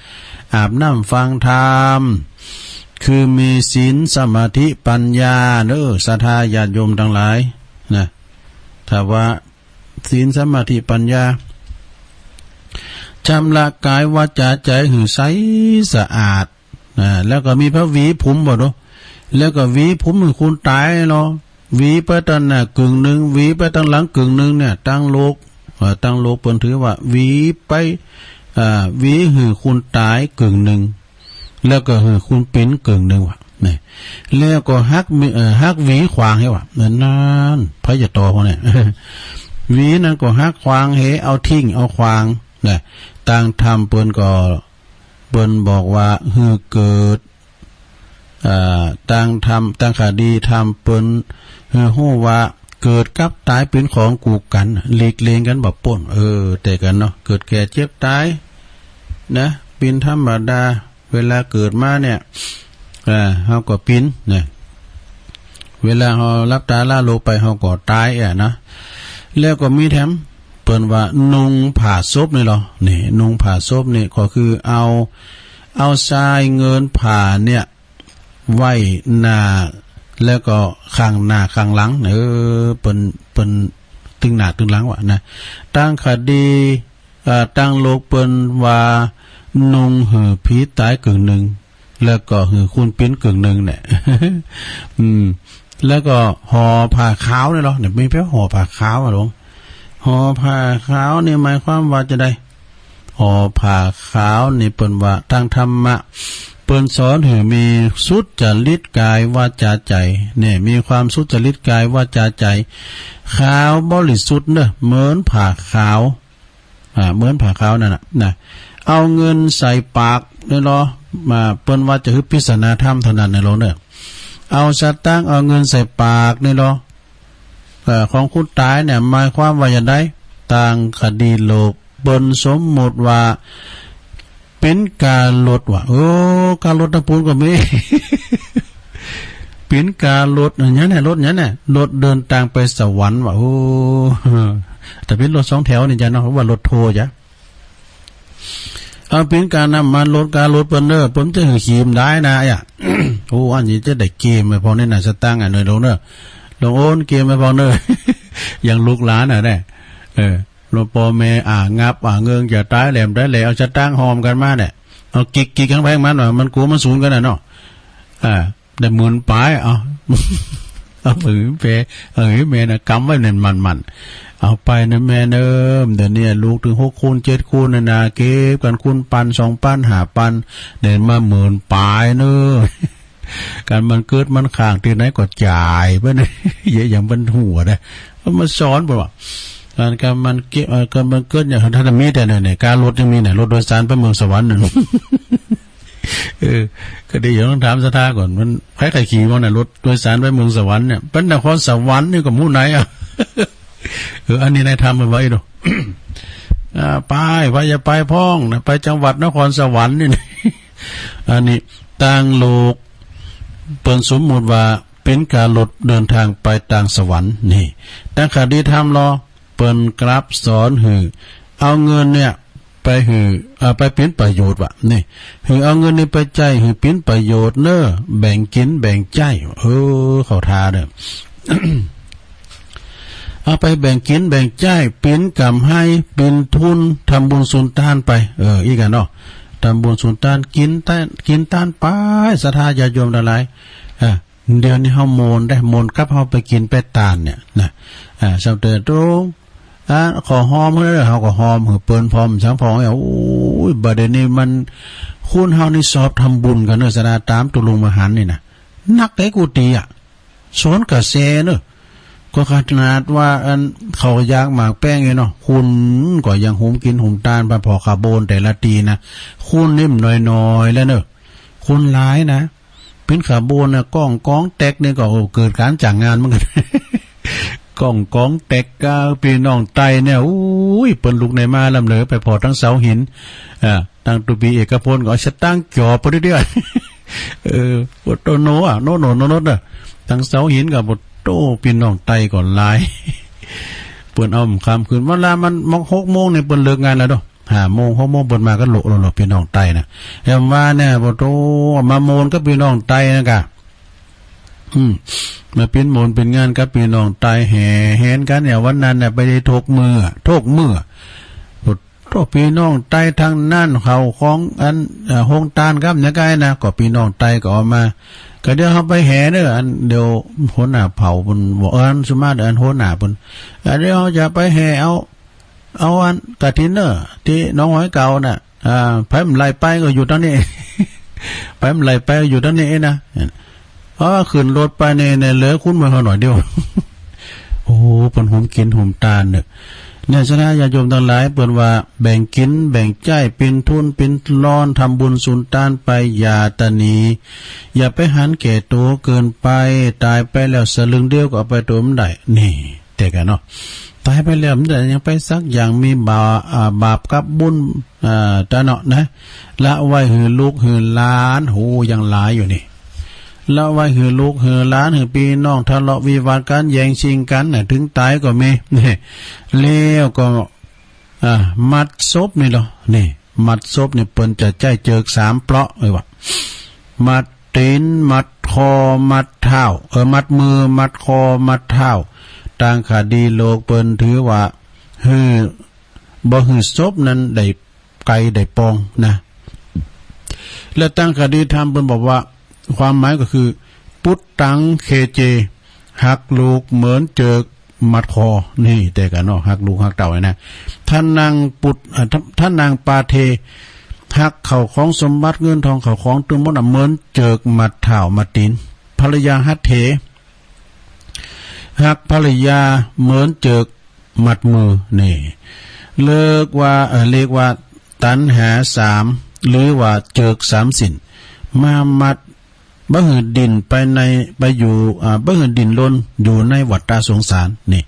อาบน้ำฟังธรรม คือมีศีล สมาธิ ปัญญาเน้อ ศรัทธาญาติโยมตังหลายนะ ถ้าว่าศีล สมาธิ ปัญญา ชำระกายวาจาใจ๋หื้อใสสะอาด อ่า แล้วก็มีผ้าหวีผมบ่เนาะ แล้วก็หวีผมหื้อคนต๋ายเนาะ หวีไปตางหน้ากึ่งนึ่ง หวีไปตางหลังกึ่งนึ่งเนี่ย ตางโลก เอ่อ ตางโลกเปิ้นถือว่าหวีไป อ่า หวีหื้อคนต๋ายกึ่งนึ่ง แล้วก็หื้อคนเป๋นกึ่งนึ่งว่ะ นี่ แล้วก็หัก เอ่อ หักหวีขวางหื้อว่ะ นั่น นั่น ไผจะต่อพอเนี่ย หวีนั้นก็หักขวางหื้อ เอาทิ้งเอาขวางนะ ตางธรรมเปิ้นก็ เปิ้นบอกว่าหื้อเกิด อ่า ตางธรรม ตางคดีธรรมเปิ้นหื้อฮู้ว่าเกิดกับต๋ายเป๋นของกู่กั๋น หลีกเลี่ยงกั๋นบ่ป๊น เออ แต่กั๋นเนาะ เกิดแก่เจ็บต๋ายนะ เป๋นธรรมดา เวลาเกิดมาเนี่ย อ่า เฮาก็เป๋นนะ เวลาเฮาหลับต๋าละโลกไป เฮาก็ต๋ายอะนะ แล้วก็มีแถม เปิ้นว่านุ่งผ้าศพนี่ลอ นี่ นุ่งผ้าศพนี่ก็คือเอา เอาซายเงินผ้าเนี่ย ไว้หน้า แล้วก็ข้างหน้าข้างหลัง เออ เปิ้น เปิ้นตึงหน้าตึงหลังวะนะ ตังคดี เอ่อ ตังโลกเปิ้นว่า นุ่งหื้อผีต๋ายเกิ่งนึ่ง แล้วก็หื้อคนปิ้นเกิ่งนึ่งเนี่ย อืม แล้วก็ห่อผ้าขาวเนี่ยเหรอ เนี่ย มีแป๊วห่อผ้าขาวอะหลวง ห่อผ้าขาวนี่หมายความว่าจาใด ห่อผ้าขาวนี่เปิ้นว่าตางธรรมะ เปิ้นสอนหื้อมีสุจริตกายวาจาใจ๋ เนี่ย มีความสุจริตกายวาจาใจ๋ ขาวบริสุทธิ์เน่อ เหมือนผ้าขาว อ่า เหมือนผ้าขาวนั่นน่ะ นะ เอาเงินใส่ปากนี่เหรอ มา เปิ้นว่าจะหื้อพิจารณาธรรมเต้านั้นเน่อหลวงเน่อ เอาสตางค์เอาเงินใส่ปากนี่เหรอ เอ่อ ของคนต๋ายเนี่ย หมายความว่าจาใด ตางคดีโลก เปิ้นสมมุติว่า ปิ้นก๋ารถว่ะ โอ้ ก๋ารถตางปู้นก็มี ปิ้นก๋ารถ อันนั้นน่ะ รถนั้นน่ะ รถเดินตางไปสวรรค์ว่ะ โอ้ ถ้าปิ้นรถสองแถวนี่จ้ะเนาะ ว่ารถโทจ้ะ เอาปิ้นก๋าน้ำมันรถ ก๋ารถเปิ้นเน่อ เปิ้นจะหื้อขี่บ่ได้นะ อ่ะ โอ้ อันนี้จะได้เก็บไว้พ่องนี่นะ สตางค์อ่ะ เน่อหลวงเน่อ หลวงโอนเก็บไว้พ่องเน่อ อย่างลูกหลานน่ะเนี่ย เออ หลวงป้อแม่อ่างับอ่าเงิงจะต๋ายแหลมต๋ายแหลม เอาสตางค์หอมกั๋นมาเนี่ย เอากิกกิกกั๋นไปกั๋นมาหน่อย มันกั๋วมันสูญกั๋นน่ะเนาะ อ่า ได้หมื่นป๋าย เอา เอาหื้อแม่ เอาหื้อแม่น่ะ กำไว้แน่นมั่นๆ เอาไปนะแม่เน่อ เดี๋ยวนี้ลูกตึงหกคนเจ็ดคนน่ะนะ เก็บกั๋นคนปันสองปันห้าปัน ได้มาหมื่นป๋ายเน่อ ก๋านมันเกิดมันข้างตี้ไหนก็จ่ายไปนะ เยียะอย่างเปิ้นหัวนะ เอามาสอนเปิ้นว่า ก๋าน ก๋านมันเกิด เอ่อ ก๋านมันเกิดอย่าง ถ้ามีแต่เนี่ย เนี่ย ก๋ารถยังมีเนี่ย รถโดยสารไปเมืองสวรรค์นั่น เออ ก็ดี อย่างต้องถามศรัทธาก่อน มันใผใค่ขี่บ่น่ะ รถโดยสารไปเมืองสวรรค์เนี่ย ไปนครสวรรค์นี่ก็หมู่ไหนอ่ะ เออ อันนี้ในธรรมมันว่าอี้เนาะ อ่า ไป ใผจะไปพ่องนะ ไปจังหวัดนครสวรรค์นี่ อันนี้ตางโลก เปิ้นสมมุติว่าเป๋นก๋ารถเดินตางไปตางสวรรค์นี่ ตางคดีธรรมลอ เปิ้นกลับสอนหื้อเอาเงินเนี่ยไปหื้อ เอ่อ ไปเป๋นประโยชน์ว่ะ นี่ หื้อเอาเงินนี่ไปใจ๊หื้อเป๋นประโยชน์เน่อ แบ่งกิ๋นแบ่งใจ๊ เออ เข้าท่าเน่อ เอาไปแบ่งกิ๋นแบ่งใจ๊ เป๋นก๋ำไร เป๋นทุน ทำบุญสุนตานไป เออ อี้กั๋นเนาะ ทำบุญสุนตาน กิ๋นตาน กิ๋นตานไป ศรัทธาญาติโยมตังหลาย อ่า เดี๋ยวนี้เฮาโมนได้ โมนกับเฮาไปกิ๋นไปตานเนี่ยนะ อ่า สำเร็จตรง อ่า ขอหอมเน่อ เฮาก็หอมหื้อเปิ้น พร้อมสังพองเนี่ย โอ้ย บ่าเดี่ยวนี้มัน คนเฮานี่ชอบทำบุญกั๋นเน่อ ศรัทธา ต๋ามตุ๊ลุงมาหันนี่นะ นักเต๊กุฏิอ่ะ สวนกระแสเน่อ ก็ขนาดว่าอันเขาอยากหมากแป้งเนี่ยเนาะ คนก็ยังหุมกิ๋นหุมตานไปผ่อขบวนแต่ละตี้นะ คนนี่บ่น้อยๆ แล้วเน่อ คนหลายนะ เป๋นขบวนน่ะ ก้องก๊องแต๊กนี่ก็ โอ้ เกิดก๋านจ้างงานเหมือนกั๋น ก้องก๊องแต๊ก ก็ปี้น้องไตเนี่ย โอ้ย เปิ้นลุกไหนมาลำเหลือ ไปผ่อตังเสาหิน อ่า ตังตุ๊ปี้เอกพลก็เอาสตางค์จ่อไปเรื่อยๆ เออ โอ้โตโนอ่ะ โนโนโนโนเน่อ ตังเสาหินก็ โอ้โต ปี้น้องไตก็หลาย เปิ้นเอาค่ำคืน เวลามันมองหกโมงนี่เปิ้นเลิกงานแล้วเนาะ ห้าโมง หกโมงเปิ้นมาก็โหลดแล้วเนาะ ปี้น้องไตนะ แอมว่าเนี่ย โอ้โต มาโมนกับปี้น้องไตนะกะ อืม มาปิ้นโมนปิ้นงานกับปี้น้องไต แห่แหนกั๋นเนี่ย วันนั้นเนี่ยไปได้ถกเมื่อ ถกเมื่อ โอ้โต ปี้น้องไตตังนั้น เข้าของอัน เอ่อ โฮงตานครับเนี่ย ใก้นะ ก็ปี้น้องไตก็เอามา ก็เดี๋ยวเฮาไปแห่เน่อ อันเดี๋ยวหัวหน้าเผ่าเปิ้นบอก เออ อันสุมาเด้อ อันหัวหน้าเปิ้น อ่า เดี๋ยวเฮาจะไปแห่เอา เอาอันกฐินเน่อ ตี้หนองหอยเก๋าน่ะ อ่า ใผบ่ใค่ไปก็อยู่ตังนี้ ใผบ่ใค่ไปก็อยู่ตังนี้นะ อ๋อ ขึ้นรถไปเนี่ย เนี่ย เหลือคุณไว้เฮาหน่อยเดียว โอ้ เปิ้นหุมกิ๋นหุมตานเน่อ เนี่ย ศรัทธาญาติโยมตังหลาย เปิ้นว่าแบ่งกิ๋นแบ่งใจ๊ เป๋นทุนเป๋นรอน ทำบุญสุนตานไป อย่าตระหนี่ อย่าไปหันแก่ตั๋วเกินไป ต๋ายไปแล้วสลึงเดียวก็เอาไปตั๋วบ่ได้ นี่ แต่กะเนาะ ต๋ายไปแล้วมันจะยังไปสักอย่าง มีบา อ่า บาปกับบุญ อ่า ตาเนาะนะ ละไว้หื้อลูกหื้อหลาน โห ยังหลายอยู่นี่ ละไว้หื้อลูกหื้อหลาน หื้อปี้น้องทะเลาะวิวาทกั๋น แย่งชิงกั๋นน่ะ เถิงต๋ายก็มี นี่ แล้วก็ อ่า มัดศพนี่เหรอ นี่ มัดศพนี่เปิ้นจะใจ๊เจิกสามเปราะเลยว่ะ มัดตี๋น มัดค อมัดเท้า เออ มัดมือ มัดคอ มัดเท้า ตางคดีโลกเปิ้นถือว่า หื้อ บ่หื้อศพนั้นได้ไกลได้ปองนะ และตางคดีธรรมเปิ้นบอกว่า ความหมายก็คือ ปุตตังเคเจ หักลูกเหมือนเจิกมัดคอ นี่แต่กั๋นเนาะ หักลูกหักเต้านี่นะ ทนังปุต เอ่อ ท ทนังปาเท หักเข้าของสมบัติเงินทองเข้าของตึงหมดน่ะ เหมือนเจิกมัดเท้ามัดตี๋น ภรรยาหัตเถ หักภรรยาเหมือนเจิกมัดมือ นี่ เรียกว่า เอ่อ เรียกว่าตัณหาสาม หรือว่าเจิกสามสิ้น มามัด บ่หื้อดิ้นไปใน ไปอยู่ อ่า บ่หื้อดิ้นรนอยู่ในวัฏฏะสงสาร นี่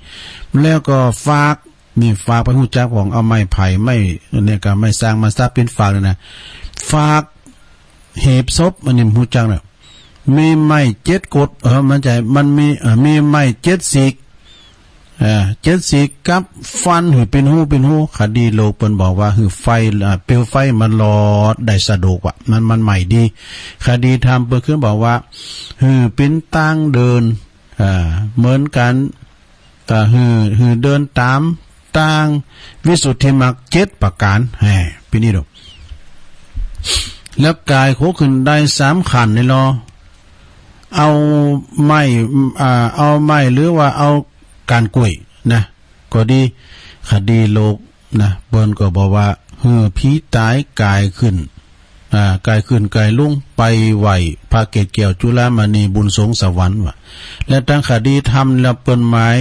แล้วก็ฝาก นี่ ฝากไปฮู้จักของ เอาไม้ไผ่ ไม้ เนี่ย ก็ไม้ซาง ไม้สัก ปิ้นฝากเลยนะ ฝาก หีบศพ อันนี้ฮู้จักเนี่ย มีไม้เจ็ดกด เออ มันจะ มันมี เอ่อ มีไม้เจ็ดสีก เอ่อ เจ็ดสีกกับฟันหื้อปิ้นฮู้ปิ้นฮู้ คดีโลกเปิ้นบอกว่าหื้อไฟ เอ่อ เปลวไฟมันลอดได้สะดวกว่ะ มัน มันใหม่ดี คดีธรรมเปิ้นขึ้นบอกว่า หื้อปิ้นตางเดิน อ่า เหมือนกั๋น ก็หื้อ หื้อเดินต๋ามตางวิสุทธิมรรคเจ็ดประก๋าน แหม ปิ้นอี้ดู แล้วก๋ายโขขึ้นได้สามขั้นนี่ลอ เอาไม้ อ่า เอาไม้หรือว่าเอาก้านก๊วยนะ ก็ดี คดีโลกนะ เปิ้นก็บอกว่า หื้อผีต๋ายก๋ายขึ้น อ่า ก๋ายขึ้นก๋ายลงไปไหว้พระเกศแก้วจุฬามณีบุญสงฆ์สวรรค์ว่ะ และตางคดีธรรมแล้วเปิ้นหมาย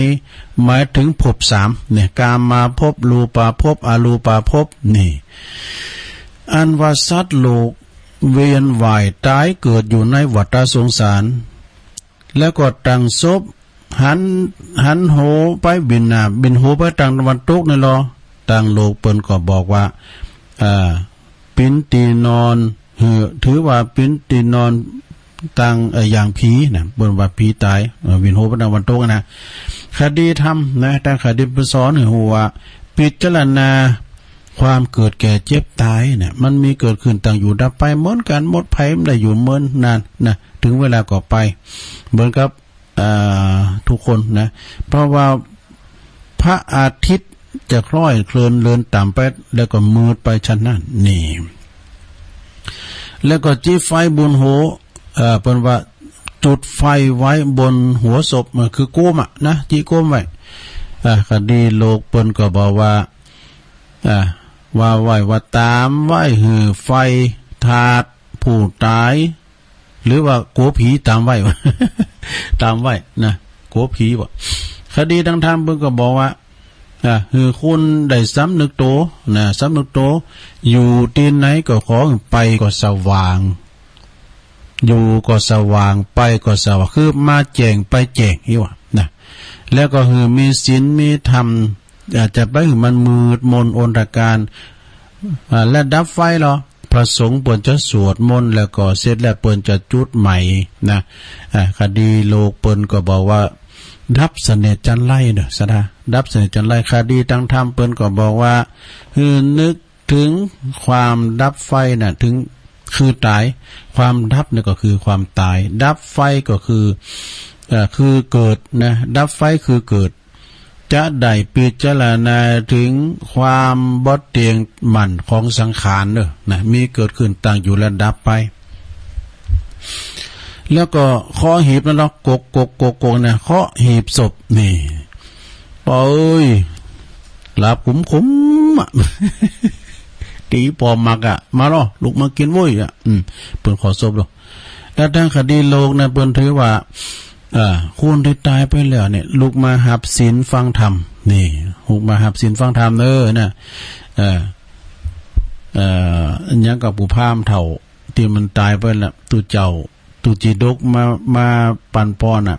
หมายเถิงภพสามเนี่ย กามาภพ รูปาภพ อรูปาภพ นี่ อันว่าสัตว์โลกเวียนว่ายต๋ายเกิดอยู่ในวัฏฏะสงสาร แล้วก็ตั้งศพ หัน หันหัวไปบิณฑบาต บิณฑบาตตางตะวันตกนี่ลอ ตางโลกเปิ้นก็บอกว่า อ่า ปิ้นตี้นอน หื้อ ถือว่าปิ้นตี้นอนตาง เอ่อ อย่างผีนะ เปิ้นว่าผีต๋าย เอ่อ บิณฑบาตตางตะวันตกนะ คดีธรรมนะ ตางคดีเปิ้นสอนหื้อฮู้ว่า พิจารณาความเกิดแก่เจ็บต๋ายเนี่ย มันมีเกิดขึ้นตั้งอยู่ดับไปเหมือนกั๋นหมด ใผบ่ได้อยู่เมินนานนะ เถิงเวลาก็ไป เหมือนกับ อ่า ทุกคนนะ เพราะว่าพระอาทิตย์จะค่อยเคลื่อนเดินต๋ามไป แล้วก็มืดไปฉันนั้น นี่ แล้วก็จี้ไฟบนหัว เอ่อ เปิ้นว่าจุดไฟไว้บนหัวศพ เอ่อ คือโก๊มอะนะ จี้โก๊มไว้ อ่า คดีโลกเปิ้นก็บอกว่า อ่า ว่าไว้ว่าต๋ามไว้หื้อไฟธาตุผู้ต๋าย หรือว่ากั๋วผีต๋ามไว้ ต๋ามไว้นะ กั๋วผีบ่ คดีตางธรรมเปิ้นก็บอกว่า อ่ะ หื้อคุณได้สำนึกโตนะ สำนึกโต อยู่ตี้ไหนก็ขอหื้อไปก็สว่าง อยู่ก็สว่าง ไปก็สว่าง คือมาแจ้งไปแจ้งอี้ว่ะนะ แล้วก็หื้อมีศีลมีธรรม อ่า จะไปหื้อมันมืดมนอนทการ อ่า และดับไฟลอ พระสงฆ์เปิ้นจะสวดมนต์ แล้วก็เสร็จแล้วเปิ้นจะจุดไหม้นะ อ่า คดีโลกเปิ้นก็บอกว่า ดับเสน่ห์จันไรเด้อ ศรัทธา ดับเสน่ห์จันไร คดีตางธรรมเปิ้นก็บอกว่า หื้อนึกเถิงความดับไฟน่ะ เถิง คือต๋าย ความดับเนี่ยก็คือความต๋าย ดับไฟก็คือ เอ่อ คือเกิดนะ ดับไฟคือเกิด จะได้พิจารณาเถิงความบ่เตี้ยงมั่นของสังขารเด้อนะ มีเกิดขึ้นตั้งอยู่และดับไป แล้วก็เคาะหีบนั่นเนาะ กก กก กก กก นะ เคาะหีบศพนี่ ป้อเอ้ย หลับขุมๆ อะ ตี๋ป้อหมักอะ มาลอ ลุกมากิ๋นโว้ยอะ อืม เปิ้นเคาะศพลอ แล้วตางคดีโลกนะ เปิ้นถือว่า เอ่อ คนตี้ต๋ายไปแล้วเนี่ย ลุกมาฮับศีลฟังธรรม นี่ ลุกมาฮับศีลฟังธรรมเด้อนะ เอ่อ เอ่อ อะหยังก็ปู่พราหมณ์เฒ่าตี้มันต๋ายไปแล้ว ตุ๊เจ้า ตุ๊จีดกมา มาปันป้อนอะ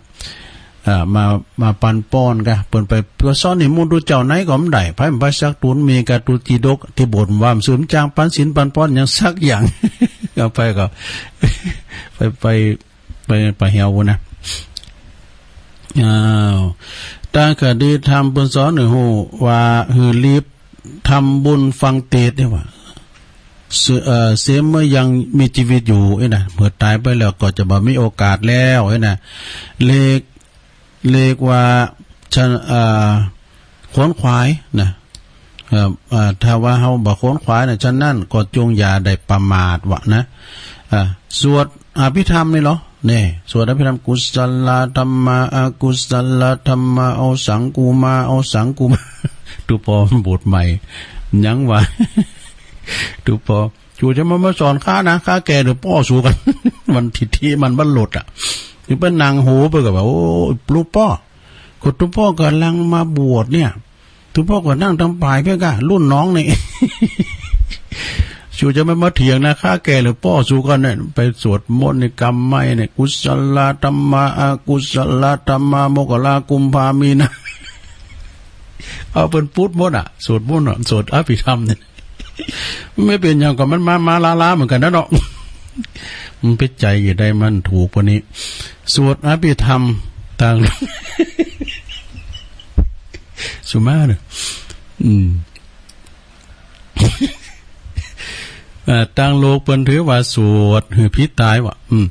เอ่อ มา มาปันป้อนกะ เปิ้นไป ไปสอนนิมนต์ตุ๊เจ้าไหนก็บ่ได้ ไป ไปสักตูน มีกะตุ๊จีดกตี้โบสถ์ว่ามันซื่อ มันจ้างปันศีลปันป้อนหยังสักอย่าง เอาไปก็ ไป ไป ไป ไปเหี่ยวนะ อ้าว ตางคดีธรรมเปิ้นสอนหื้อฮู้ว่า หื้อรีบทำบุญฟังเตสน์นี่ว่า เส- เอ่อ เสียเมื่อยังมีจีวิตอยู่ เอ้ยนะ เมื่อต๋ายไปแล้วก็จะบ่มีโอกาสแล้ว เอ้ยนะ เรียก เรียกว่า ชะ- เอ่อ ขวนขวายนะ เอ่อ เอ่อ ถ้าว่าเฮาบ่ขวนขวายนะ ฉะนั้นก็จงอย่าได้ประมาทวะนะ อ่า สวดอภิธรรมนี่เหรอ นี่ สวดอภิธรรม กุศลธรรมา อกุศลธรรมา เอาสังกูมา เอาสังกูมา ตุ๊ปอมันบวชใหม่ ยังวะ ตุ๊ปอ สูจะมา มาสอนข้านะ ข้าแก่หลวงป้อสูก่อน มันทิฐิมันบ่หลุดอะ นี่ไปนั่งโหไปก็ว่า โอ้ หลวงป้อ ก็หลวงป้อก่ำลังมาบวชเนี่ย หลวงป้อก็นั่งตางป๋ายเปียกะ รุ่นน้องนี่ สูจะมา มาเถียงนะ ข้าแก่หลวงป้อสูก่อนเนี่ย ไปสวดมนต์นี่กำไม้เนี่ย กุศลธรรมา อกุศลธรรมา มกรากุมภามีนา เอาเปิ้นปุ๊ดหมดอะ สวดมนต์อะ สวดอภิธรรมเนี่ย มันเป๋นหยังก็มันมา มาล้าๆ เหมือนกั๋นนะเนาะ มันไปใจ๋อยู่ได้มันถูกปะนี้ สวดอภิธรรมตาง สุมาเน่อ อืม เอ่อ ตางโลกเปิ้นถือว่าสวดหื้อผีตายวะ อืม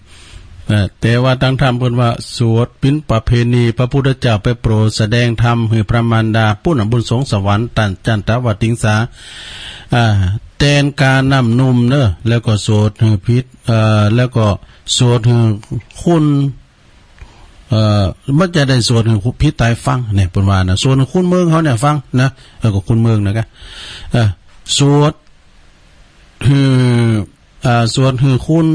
เอ่อ แต่ว่าตางธรรมเปิ้นว่าสวดเป๋นประเพณี พระพุทธเจ้าไปโปรดแสดงธรรมหื้อพระมารดา ปุ้นน่ะ บนสวงสวรรค์ ต้านจันตวติงสา อ่า แตนกาน้ำนมเน่อ แล้วก็สวดหื้อผี เอ่อ แล้วก็สวดหื้อคุณ เอ่อ บ่ใจ้ได้สวดหื้อผีตายฟังเนี่ย เปิ้นว่านะ สวดหื้อคุณเมืองเขาเนี่ยฟังนะ เออ ก็คุณเมืองนะกะ เออ สวดหื้อ อ่า สวดหื้อคุณ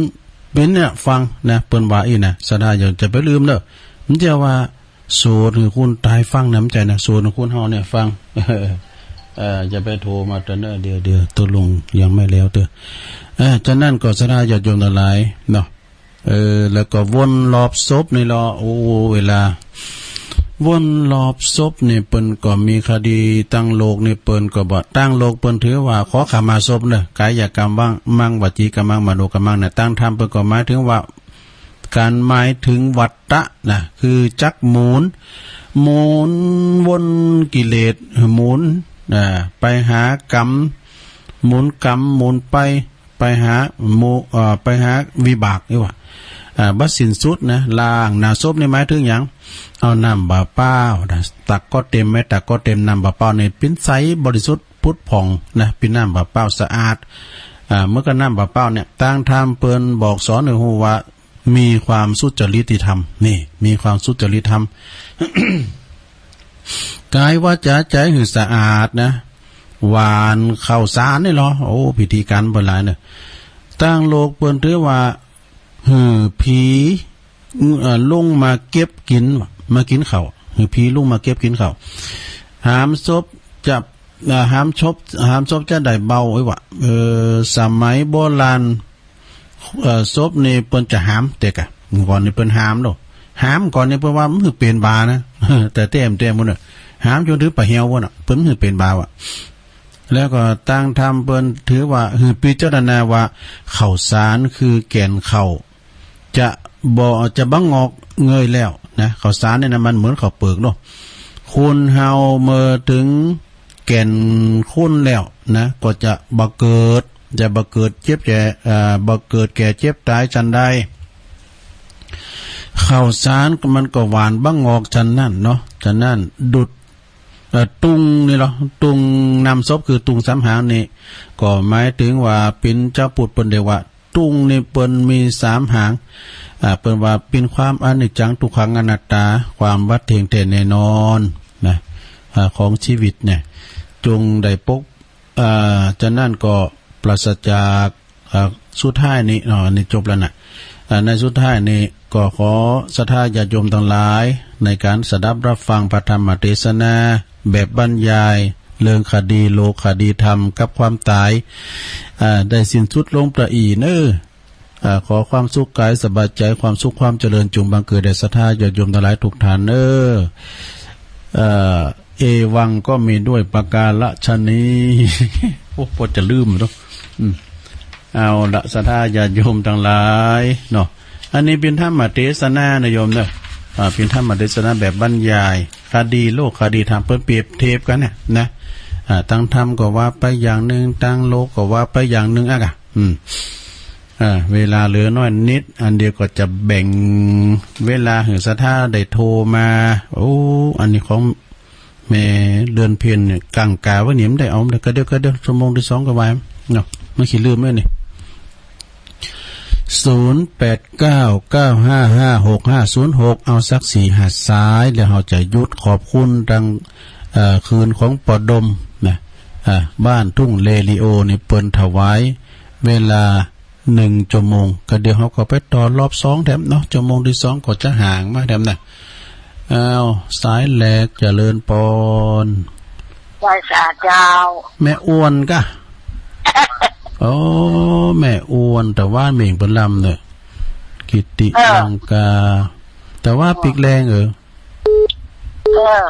เป๋นเนี่ยฟังนะ เปิ้นว่าอี้นะ ศรัทธาอย่า อย่าไปลืมเน่อ มันจะว่าสวดหื้อคุณตายฟังนะ มันใจ้นะ สวดหื้อคุณเฮาเนี่ยฟัง เออ อย่าไปโทรมาเต๊อะเน่อ เดี๋ยว เดี๋ยว ตกลงยังไม่แล้วเต๊อะ เออ ฉะนั้นก็ศรัทธาญาติโยมตังหลายเนาะ เออ แล้วก็วนรอบศพนี่ลอ โอ้ เวลา วนรอบศพนี่เปิ้นก็มีคดี ตางโลกนี่เปิ้นก็บ่ ตางโลกเปิ้นถือว่าขอขมาศพเน่อ กายกรรมมัง วจีกรรมมัง มโนกรรมมังนะ ตางธรรมเปิ้นก็หมายถึงว่า ก๋านหมายถึงวัฏฏะนะ คือจักรหมุน หมุนวนกิเลส หมุน อ่า ไปหากรรม หมุนกรรม หมุนไป ไปหาหมู่ เอ่อ ไปหาวิบากนี่หว่า อ่า บ่สิ้นสุดนะ ล้างหน้าศพนี่หมายถึงหยัง เอาน้ำบ่าเปล่านะ ตักก็เต็มไหม ตักก็เต็ม น้ำบ่าเปล่านี่เป๋นใสบริสุทธิ์ผุดผ่องนะ เป๋นน้ำบ่าเปล่าสะอาด อ่า เมื่อก็น้ำบ่าเปล่าเนี่ย ตางธรรมเปิ้นบอกสอนหื้อฮู้ว่ามีความสุจริตธรรม นี่ มีความสุจริตธรรม กายวาจาใจ๋หื้อสะอาดนะ หว่านข้าวสารนี่ลอ โอ้ พิธีกรรมเปิ้นหลายเน่อ ตางโลกเปิ้นถือว่า หื้อผี เอ่อ ลงมาเก็บกิ๋น มากิ๋นข้าว หื้อผีลงมาเก็บกิ๋นข้าว หามศพจะ เอ่อ หามศพ หามศพจะได้เบาไว้วะ เออ สมัยโบราณ เอ่อ ศพนี่เปิ้นจะหามเต๊อะกะ ก่อนนี่เปิ้นหามโล หามก่อนนี่เปิ้นว่ามันหื้อเป๋นบานะ แต่แต้ม แต้มหมดน่ะ หามจ๋นถือป๋าเหี่ยวหมดน่ะ เปิ้นหื้อเป๋นบาวะ แล้วก็ตางธรรมเปิ้นถือว่าหื้อพิจารณาว่าข้าวสารคือแก่นข้าว จะบ่ จะบ่งอกเงยแล้วนะ ข้าวสารนี่นะมันเหมือนข้าวเปิกเนาะ คนเฮาเมื่อเถิงแก่นคนแล้วนะ ก็จะบ่เกิด จะบ่เกิดเจ็บแก่ เอ่อ บ่เกิดแก่เจ็บต๋ายฉันใด ข้าวสารมันก็หว่านบ่งอกฉันนั้นเนาะ ฉะนั้นดุจ เอ่อ ตุงนี่ลอ ตุงน้ำศพคือตุงสามหางนี่ ก็หมายถึงว่าเป๋นจาวพุทธเปิ้นเรียกว่า ตุงนี่เปิ้นมีสามหาง อ่า เปิ้นว่าเป๋นความอนิจจังทุกขังอนัตตา ความบ่เที่ยงแท้แน่นอนนะ อ่า ของจีวิตเนี่ย จงได้ปก อ่า ฉะนั้นก็ปราศจาก อ่า สุดท้ายนี้ อ๋อ อันนี้จบแล้วนะ อ่า ในสุดท้ายนี้ก็ขอศรัทธาญาติโยมตังหลาย ในก๋านสดับฮับฟังพระธรรมเตสนาแบบบรรยายเรื่องคดีโลกคดีธรรมกับความต๋าย อ่า ได้สิ้นสุดลงตะอี้เน่อ อ่า ขอความสุขก๋ายสบายใจ๋ ความสุขความเจริญจุ่งบังเกิดแด่ศรัทธาญาติโยมตังหลายทุกท่านเน่อ เอ่อ เอวังก็มีด้วยประการฉะนี้ โอ้ ปอจะลืมเนาะ อืม เอาละ ศรัทธาญาติโยมตังหลายเนาะ อันนี้เป๋นธรรมเตสนานะโยมเน่อ อ่า เป๋นธรรมเตสนาแบบบรรยาย คดีโลกคดีธรรม เปิ้นเปรียบเทียบกั๋นเนี่ยนะ อ่า ตางธรรมก็ว่าไปอย่างนึ่ง ตางโลกก็ว่าไปอย่างนึ่งอะกะ อืม อ่า เวลาเหลือน้อยนิด อันเดียวก็จะแบ่งเวลาหื้อศรัทธาได้โทรมา โอ้ อันนี้ของแม่เดือนเพ็ญเนี่ย กั๋งกาไว้นี่ มันได้เอา มันได้กะเดียว กะเดียว ชั่วโมงตี้สองก็ว่าเนาะ มันขี้ลืมไว้นี่ ศูนย์แปดเก้า เก้าห้าห้า หกห้าศูนย์หก เอาสักสี่ห้าสาย แล้วเฮาจะหยุด ขอบคุณตาง เอ่อ คืนของป้อดมนะ อ่า บ้านทุ่งเรดิโอนี่เปิ้นถวายเวลาหนึ่งชั่วโมง กะเดี๋ยวเฮาก็ไปต่อรอบสองแถมเนาะ ชั่วโมงตี้สองก็จะห่างมาแถมนะ อ้าว สายแรก เจริญปอน ไหว้สาเจ้า แม่อ้วนกะ โอ้ แม่อ้วน ตะวาเหม่งเปิ้นลำเน่อ กิติ เออ ลังกา ตะวาปิ๊กแรงเออ เออ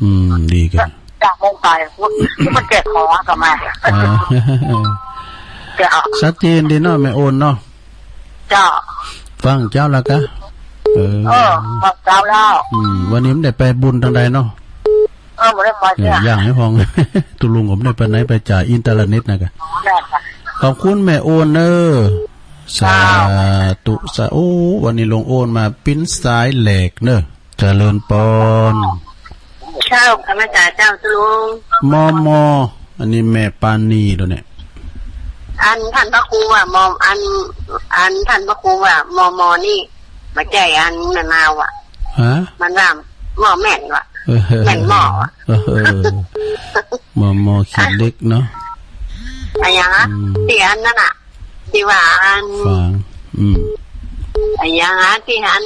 อืม ดีกะ จากลงไป มันเจ็บคอทำไม อ่า เจ้า ชัดเจนดีเนาะ แม่อ้วนเนาะ เจ้า ฟังเจ้าละกะ เออ เออ ฟังเจ้าแล้ว อืม วันนี้บ่ได้ไปบุญตางใดเนาะ เออ บ่ได้ไป เนี่ย เนี่ย อย่างให้พอง ตุ๊ลุงก็บ่ได้ไปไหน ไปจ่ายอินเทอร์เน็ตนะกะ ได้ค่ะ ขอบคุณแม่อ้วนเน่อ สาธุ สา โอ้ วันนี้ลุงอ้วนมาปิ้นสายแรกเน่อ เจริญปอน เจ้า ข้าพเจ้าเจ้าตุ๊ลุง มอมอ อันนี้แม่ปานีโดเนี่ย อันต้านพระครูอะ มอม อัน อันต้านพระครูอะ มอมอนี่ บ่ใจ้อันแม่มาวอะ ฮะ มันว่ามอแม่นวะ เออ แม่นมอวะ เออ มอมอขี้เหล็กเนาะ อะหยังอะ อืม ตี้อันนั้นอะ ตี้ว่าอัน ฝาง อืม อะหยังอะ ตี้อัน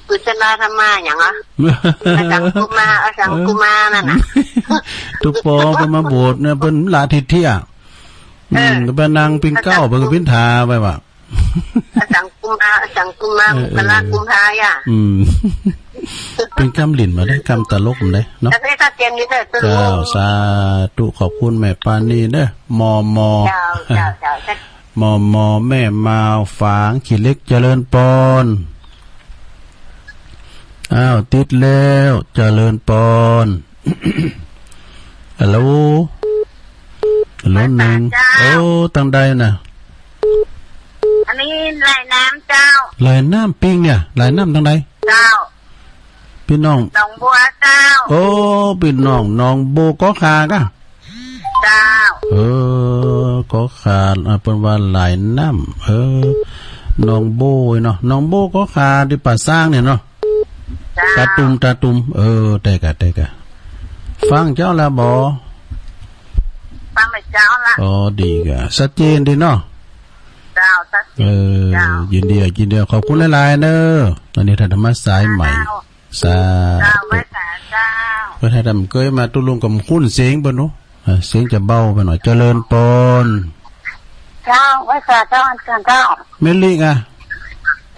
กุศลธรรมะหยังอะ อสังคุมา อสังคุมานั่นน่ะ ตุ๊ปอเปิ้นมาโบสถ์เนี่ย เปิ้นละทิฏฐิอะ เออ อืม ก็ไปนั่งปิ้งเก้า เปิ้นก็ปิ้นถาไปว่ะ อสังคุมา อสังคุมา เออ มกรากุมภาอะ อืม เปิ้นกำหลิ้นบ่ได้ กำตลกบ่ได้เนาะ แต่ถ้าเตรียมนี้เด้อ เจ้า สาธุ ขอบคุณแม่ปานีเด้อ มอมอ เจ้า เจ้า เจ้า มอมอ แม่มาว ฝางขี้เหล็ก เจริญปอน อ้าว ติดแล้ว เจริญปอน ฮัลโหล ฮัลโหล หนึ่ง เจ้า โอ้ ตางใดน่ะ อันนี้ลายน้ำเจ้า ลายน้ำปิ้งเนี่ย ลายน้ำตางใด เจ้า ปี้น้อง หนองบัวเจ้า โอ้ ปี้น้องหนองบัว เกาะข่าก้า เจ้า เออ เกาะข่า อ่า เปิ้นว่าลายน้ำ เออ หนองบัวเนาะ หนองบัว เกาะข่า ตี้ป่าซางเนี่ยเนาะ เจ้า ตาตุ่ม ตาตุ่ม เออ แต๊กะ แต๊กะ ฟังเจ้าละบ่ ฟังแล้วเจ้าละ อ๋อ ดีกะ ชัดเจนดีเนาะ เจ้า ชัดเจน เออ เจ้า ยินดี ยินดี ขอบคุณหลายๆ เน่อ อันนี้ท่านธรรมะสายใหม่ เจ้า สาธุ เจ้า ไหว้สาเจ้า เปิ้นให้ตำเกยมา ตุ๊ลุงก็คุ้นเสียงเปิ้นเนาะ อ่า เสียงจะเบาไปหน่อย เจริญปอน เจ้า ไหว้สาเจ้า อาจ๋ารย์เจ้า แม่ลิกอะ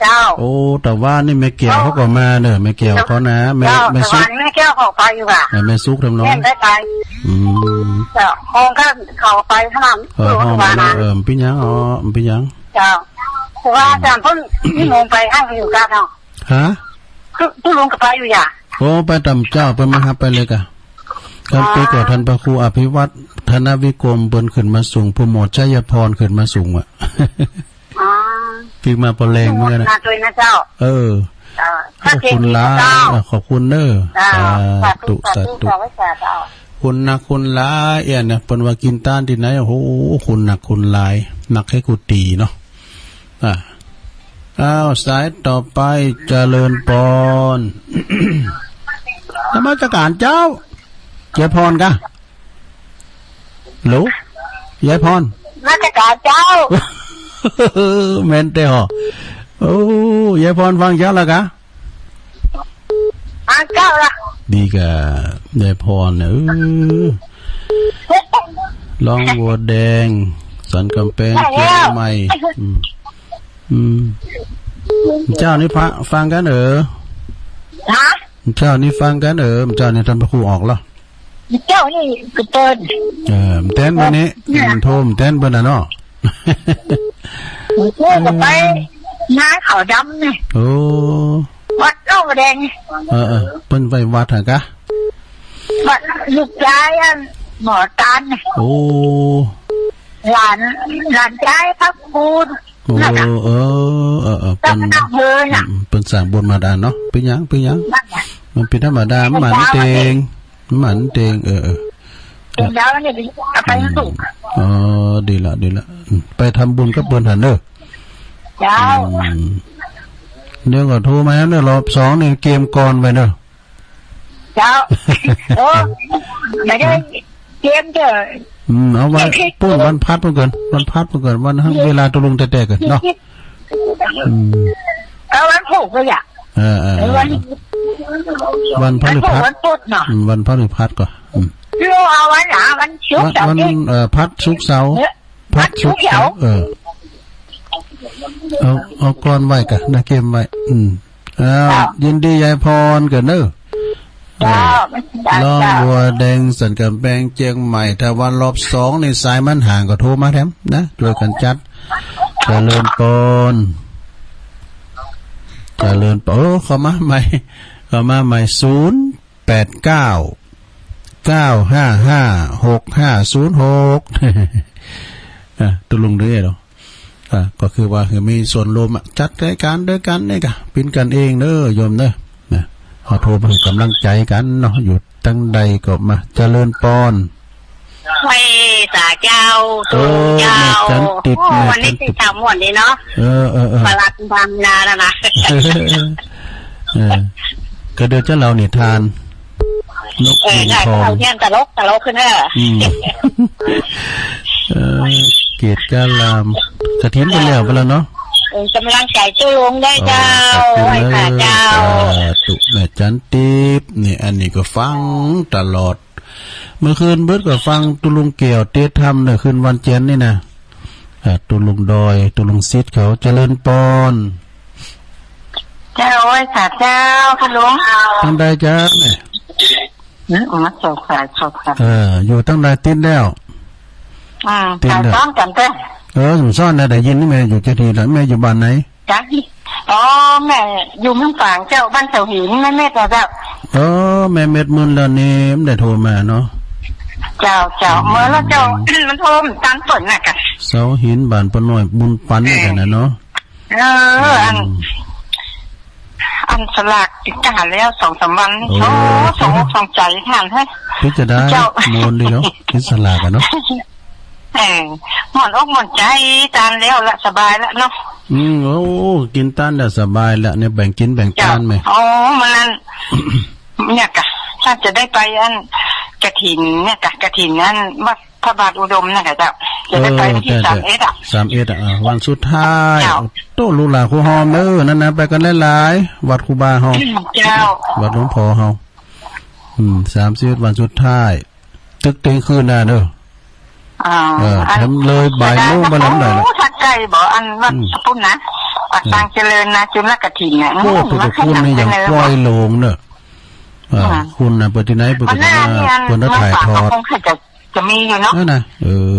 เจ้า โอ้ ตะวานี่แม่แก้วเขาก็มาเน่อ แม่แก้วเขานะ แม่ เจ้า แม่สุก ตะวานี่แม่แก้วเขาไปอยู่อะ แม่ แม่สุกทำนอง แม่ได้ไป อืม เจ้า ห้องก็เขาไปข้างหลัง เออ ห้อง ตะวานะ เออ บ่เป๋นหยัง อ๋อ บ่เป๋นหยัง เจ้า ตะวาอาจ๋ารย์เปิ้นนิมนต์ไปให้อยู่กันเนาะ ฮะ ตุ๊ ตุ๊ลุงก็ไปอยู่อย่า โอ้ ไปต๋ามเจ้า เปิ้นมาฮับไปเลยกะ อ๋อ กำปีก่อท่านพระครูอภิวัฒน์ ธนวิกรม เปิ้นขึ้นมาสูง ผู้หมวดชัยพรขึ้นมาสูงอะ อ๋อ ปิ๊กมาปอแรงเหมือนกั๋นนะ มาด้วยนะเจ้า เออ เออ ขอบคุณหลาย เจ้า อ่ะ ขอบคุณเน่อ เจ้า สาธุ สาธุ สาธุ สาธุ คุณนักคุณหลายเอี้ยนะ เปิ้นว่ากิ๋นตานตี้ไหน โอ้โห คุณนักคุณหลาย นักให้กูตี๋เนาะ อ่ะ อ้าว สายต่อไป เจริญปอน นมัสการเจ้า ยายพรกะ ฮัลโหล ยายพร นมัสการเจ้า แม่นแต๊ฮอ โอ้ ยายพรฟังเจ้าละกะ ฟังเจ้าละ ดีกะ ยายพรเนี่ย เออ ร้องวัวแดง สันกำแพง เจียงใหม่ อืม อืม เจ้านี่พระฟังกั๋นเออ ฮะ เจ้านี่ฟังกั๋นเออ เจ้านี่ท่านพระครูออกแล้ว เจ้านี่ก็เปิ้น เออ แตนเปิ้นนี่ เนี่ย อืม โทรแตนเปิ้นน่ะเนาะ โอ้ ก็ไปนาเขาดำนี่ โอ้ วัดหนองแดง เออ เออ เปิ้นไปวัดหากะ วัดลูกชายอัน หมอตัน โอ้ หลาน หลานใจ๊พระครู โอ้ นั่นน่ะ เออ เออ เออ เปิ้น เปิ้นสร้างบุญมาดานเนาะ เป๋นหยัง เป๋นหยัง นั่นน่ะ มันเป๋นธรรมดา มันหมั่นเตง มันหมั่นเตง เออ เออ เดี๋ยวนี่เอาไปให้ถูก อืม อ๋อ ดีละ ดีละ อืม ไปทำบุญกับเปิ้นหั้นเน่อ เจ้า อืม เดี๋ยวก็โทรมาเน่อ รอบสองนี่เกียมก่อนไว้เน่อ เจ้า โอ้ บ่ได้เกียมเจ้อ อืม เอาไว้ เกียม ปู๊นวันพฤหัสปู๊นก่อน วันพฤหัสปู๊นก่อน วัน เวลาตกลงแต๊ๆ ก่อนเนาะ อืม ก็วันพูกก็อยาก เออ เออ เออ วัน วันพฤหัส วันพูกวันพูกเนาะ อืม วันพฤหัสก่อน อืม โลเอาวันหนา วันศุกร์ วัน เสาร์ วัน อาทิตย์ เอ่อ พฤหัส ศุกร์ เสาร์ เออ พฤหัส ศุกร์ วันพฤหัส เสาร์ เออ เอา เอาก่อนไว้ก่ะนะ เกียมไว้ อืม อ้าว เจ้า ยินดียายพรก่อนเน่อ เจ้า เออ เจ้า ร้องบัวแดงสันก๋ำแพงเจียงใหม่ ถ้าวันรอบสองนี่สายมันห่างก็โทรมาแถมนะ จ้วยกั๋นจัด เจริญปอน เจริญปอน โอ้ เข้ามาใหม่ เข้ามาใหม่ ศูนย์แปดเก้า เก้าห้าห้า หกห้าศูนย์หก อ่ะ ตกลงเด้อเนาะ อ่ะ ก็คือว่าหื้อมีส่วนร่วมอะ จัดรายก๋านตวยกั๋นนี่ก่ะ เป๋นกั๋นเองเน่อ โยมเน่อ นะ เอาโทรมาหื้อกำลังใจ๋กั๋นเนาะ อยู่ตังใดก็มา เจริญปอน ไหว้สาเจ้า เออ เจ้า แม่จันติบ โอ้ แม่จันติบ วันนี้สิทำม่วนดีเนาะ เออ เออ เออ ปลัดบางนาแล้วนะ เออ ก็เดี๋ยวจะเล่านิทาน นก เออ บิน ใช่ ทอง เอาเรื่องตลก ตลกขึ้นเนอะ อืม เออ เกตกาลาม กฐินไปแล้ว ไปแล้วเนาะ เออ กำลังใจ๋ตุ๊ลุงได้เจ้า อ๋อ ขอบคุณ ไหว้สาเจ้า เออ สาธุ แม่จันติบ นี่ อันนี้ก็ฟังตลอด เมื่อคืนเบิดก็ฟังตุ๊ลุงแก้วเตสน์ธรรมเน่อ คืนวันจันทร์นี่นะ อ่า ตุ๊ลุงดอย ตุ๊ลุงสิทธิ์เขา เจริญปอน เจ้า ไหว้สาเจ้า ตุ๊ลุง ตังใดจ๊ะแม่ อืม มาสอบสาย สอบสาย เออ อยู่ตังใด ติดแล้ว อืม ติดแล้ว สายซ้อนกั๋นเต้อ เออ สายซ้อนนะ ได้ยินนี่แม่อยู่เจดีย์แล้ว แม่อยู่บ้านไหน จ๊ะ อ๋อ แม่อยู่เมืองฝางเจ้า บ้านเสาหิน แม่เม็ดเหรอเจ้า เออ แม่เม็ดมื้อแล้วนี่ บ่ได้โทรมาเนาะ เจ้า เจ้า อืม เมื่อแล้วเจ้า มันโทรมันตันเปิ้นน่ะกะ เสาหิน บ้านป้าน้อยบุญปัน เออ นี่กันนะเนาะ เออ อัน อืม อันสลากติดตาแล้วสองสามวัน โอ้ โอ้ สองอกสองใจ๋ท่านเฮ้ย เป๋นจะได้ เจ้า ม่วนดีเนาะ ติดสลากอะเนาะ เออ ม่วนอกม่วนใจ๋ ตานแล้วละ สบายละเนาะ อืม โอ้ กิ๋นตานแล้วสบายละเนี่ย แบ่งกิ๋นแบ่งตานแม่ เจ้า อ๋อ มื้อนั้น เนี่ยกะ ถ้าจะได้ไปอันกฐินเนี่ยกะ กฐินอันวัดพระบาทอุดมเนี่ยกะเจ้า จะได้ไปวันตี้ เออ สามเอ็ดอะ สามเอ็ดอะ อ่ะ วันสุดท้าย เจ้า โต้ ลูกหลานครูหอมเด้อ นั่นนะ ไปกั๋นหลายๆ วัดครูบาเฮา เจ้า วัดหลวงพ่อเฮา อืม สามสิบเอ็ด วันสุดท้าย ตึกเตียงคืนน่ะเด้อ อ่า เออ อัน แถมเลยบ่ายโมงไปแล้ว โอ้ ถ้าใก้บ่ อันวัด อืม ปุ้นนะ วัด เออ ปางเจริญนะ จุลกฐินน่ะ โอ้ อืม พุทธคุณนี่ยังปล่อยโลงเนอะ เออ อ่า คุณน่ะ เปิดตี้ไหน เปิดตี้ไหน วันหน้านี่ เออ อัน เปิดแล้วถ่ายทอด เมืองฝางเขาคงจะ จะมีอยู่เนาะ นั่นน่ะ เออ